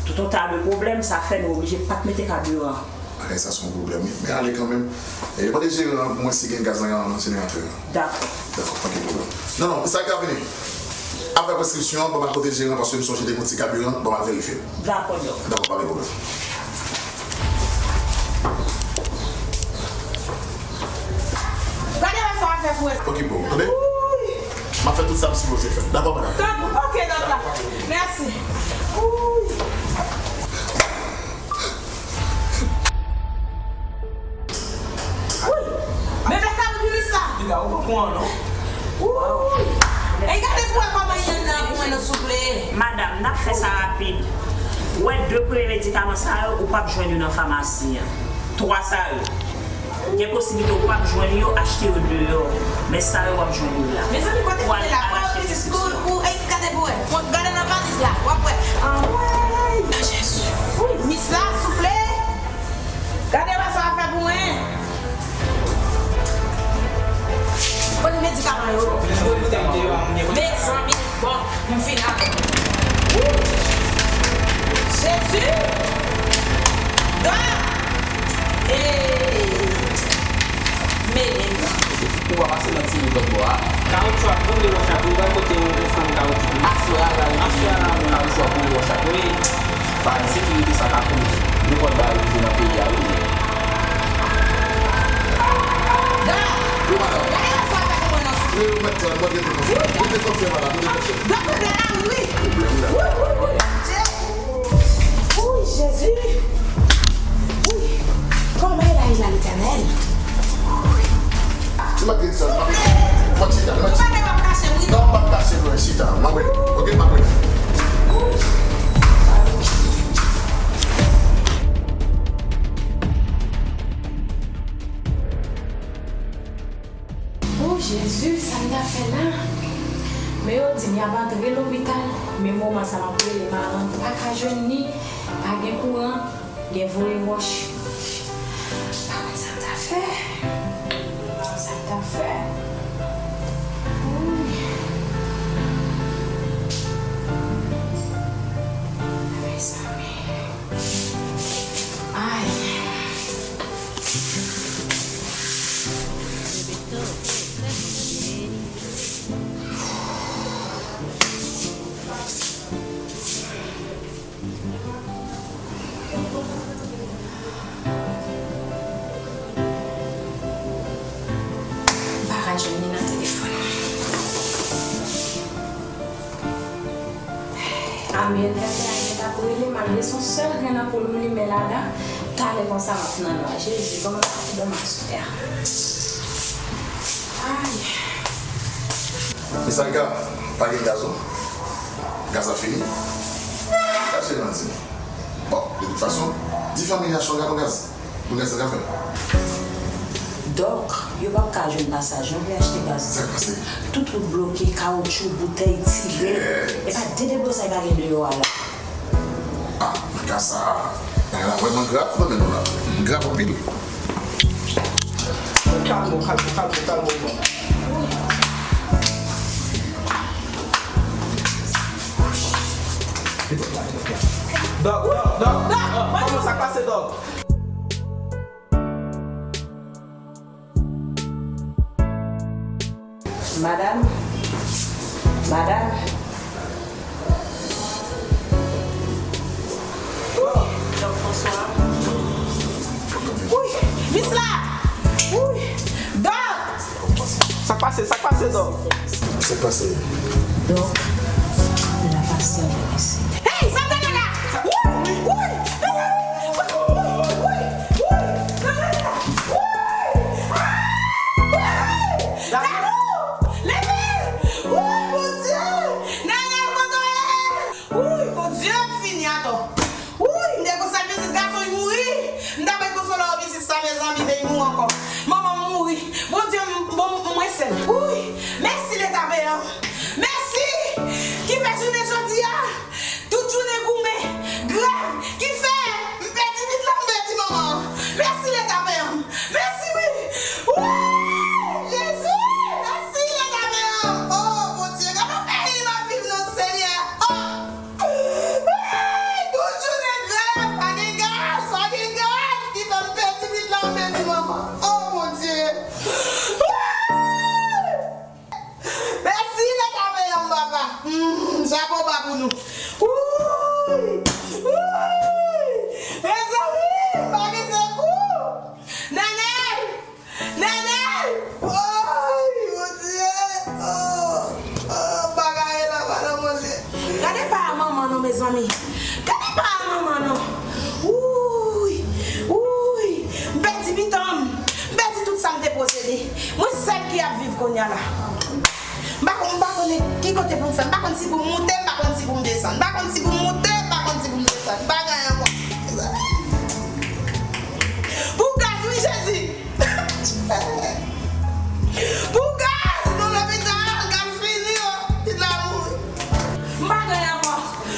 tout yon ta de pwoblèm, sa fè nou oblije pa t mete kabiran. Bagay sa se yon pwoblèm, wi. Men ale kanmenm. E, mande jeran an pou mwen si gen gaz nan, nan jeneratè a. Dakò. Dakò, pa gen pwoblèm. Non, non, sa ka vini. Ap fè preskripsyon an, ban m al kote jeran, paske m sonje te gen yon ti kabiran, ban m al verifye. Dakò, dòk. Dakò, pa gen pwoblèm. Gade wè sa w ap fè pou mwen. Okipe w, tande? Wouy! M ap fè tout sa m sipoze fè. Dakò, madanm? Tan-, ok, dòk la. Mèsi. Wouy! Wouy! Bebe ka ou di li sa? Piga, ou poko an, non? Wouy! E gade pou wè kòman y anndan pou mwen non, souple. Madanm, n ap fè sa rapid. Ou wè de premye medikaman sa yo, ou p ap jwenn yo nan famasi an. Twa sa yo. Gen posiblite ou p ap jwenn yo, achte yo deyò. Men sa yo w ap jwenn yo la. Mezanmi, kote kote la? Pou al achte preskripsyon. Ou, ou, ey, gade pou wè. Gade nan valiz la, w ap wè. Anmwey! Jezi! Wi, mis la, souple! Gade wè sa w ap fè pou mwen. Kote medikaman yo? Mezanmi, bon, m fin avè w. Wouy! Jezi! Dòk! Ey! Mele m nan. Ou pa pase nan ti wout lòt bò a. Kawoutchou ap boule wòch la, pou l pral pote yon, yon fann kawoutchou. Aswè a la, wi. Aswè a la, wi. Kawoutchou ap boule wòch la, wi. Pa di sekirite sa ka koz nenpòt bagay rive nan peyi a, wi. Wi, madanm. Wi, ou mèt, ou mèt rete konfyan. Rete konfyan, madanm, rete konfyan. Pwoblèm la. Wi, wi, wi. Wouy, Jezi! Wouy! Kòman e la, e la, Letènèl? Wouy! Ou pa gen w ap kache m, wi. Non, m p ap kache w, chita. M ap rele. Ok, m ap rele. O Jezi, sa m ta fè la? Men yo di m y ap antre lopital, men moman sa m ap rele Maran, m pa ka jwenn ni, pa gen kouran, gen voye wòch. M pa konn sa m ta fè. M pa konn sa m ta fè. Woy. Ay, Ventilatè a gentan ap rele, malgre se yon sèl grenn anpoul m limen ladan, talè konsa m ap nan nwa. Jezi, kòman m ap fè dòmi aswè a? Ay. Miss Alka, pa gen gaz non. Gaz la fini. Chache nan di. Bon, de tout fason, di fanmi a si w ka pran gaz. Pou gaz la ka fè. Dòk, yo p ap ka jwenn pasaj non pou y achte gaz. Sa k pase? Tout wout bloke, kawotchou, boutèy, tire. Kèt. E pa de deblozay pa gen deyò a la. Ah, nan ka sa, bagay la vrèman grav nan men nou la. Grav anpil. Kalme w, kalme w, kalme w, kalme w. Dòk, dòk, dòk. Dòk, kòman sa k pase, dòk? Madanm, madanm. Dòk Franswa. Woy, mis la. Woy, dòk. Sa k pase, sa k pase, dòk? Sa k pase? Dòk, la pasyans, mèsi. Hey, sa m tande la? Woy, woy, woy, woy, woy, woy, tande la. Woy, ah, woy, Dadou, leve. Woy, Bondye, Nenel, kote w ye? Woy, Bondye, m fini atò. Woy, m te konsa pitit gason, li mouri. M ta pral konsola w pitit sa, mezanmi, men li mouri ankò. Manman m mouri. Bondye, m, bon, mwen sèl. Woy, mèsi Leta peyi an. Mèsi ki fè jounen jodi a, tout jounen goumen, grèv, ki fè m pèdi pitit la, m pèdi manman an. Mèsi Leta peyi an. Mèsi wi. Woy, Jezi, mèsi Leta peyi an. Oh, Bondye, gade yon peyi m ap viv non, Senyè. Oh. Ay, tout jounen grèv, pa gen gaz, pa gen gaz, ki fè m pèdi pitit la, m pèdi manman. Oh, Bondye. Ay. Mèsi, Leta peyi an, papa. Hmm, chapo ba pou nou. Woy! Woy! Mezanmi, pa gen sekou! Nenel! Nenel! Woy, Bondye! Oh, oh, bagay la, madanm, Bondye. Gade pa manman non, mezanmi. Gade pa manman non. Woy! Woy! M pèdi pitit m. M pèdi tout sa m te posede. Mwen sèl ki ap viv kounye a la. M pa konn, m pa konnen ki kote pou m fè. M pa konn si pou m moute, m pa konn si pou m desann. M pa konn si pou m moute, m pa konn si pou m desann. M pa gen anyen ankò. Pou gaz, wi, Jezi! Pou gaz, nou lopital, gaz fini, oh, pitit la mouri. M pa gen anyen ankò.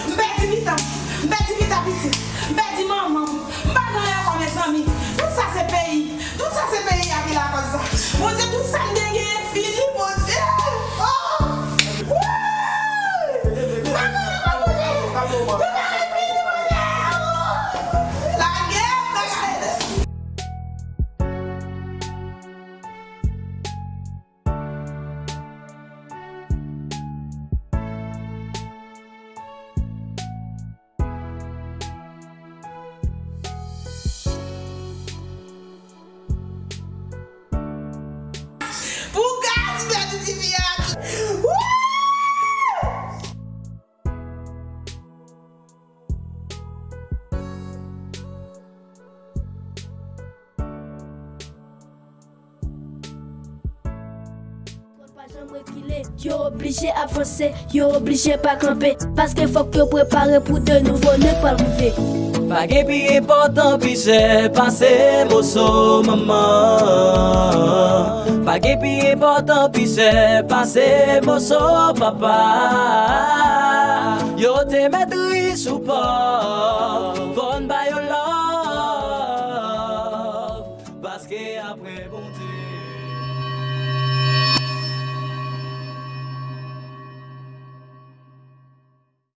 M pèdi pitit m. M pèdi pitit pitit. M pèdi manman m. M pa gen anyen ankò, mezanmi. Tout sa se peyi. Tout sa se peyi a ki lakòz sa. Bondye, tout sa m te genyen fini, Bondye. Oh! Woy! M pa konnen kòman pou di. Tout bagay fini, Bondye. Oh! Lage m, lage m. Pou gaz pèdi tifi a. Wouy! Yo oblije avanse, yo oblije pa kanpe, paske fòk yo prepare pou de nouvo nèg pral rive. Pa gen pi enpòtan pi chè pase moso manman. Pa gen pi enpòtan pi chè pase moso papa. Yo te mèt rich ou pòv, fò n ba yo love, paske apre Bondye.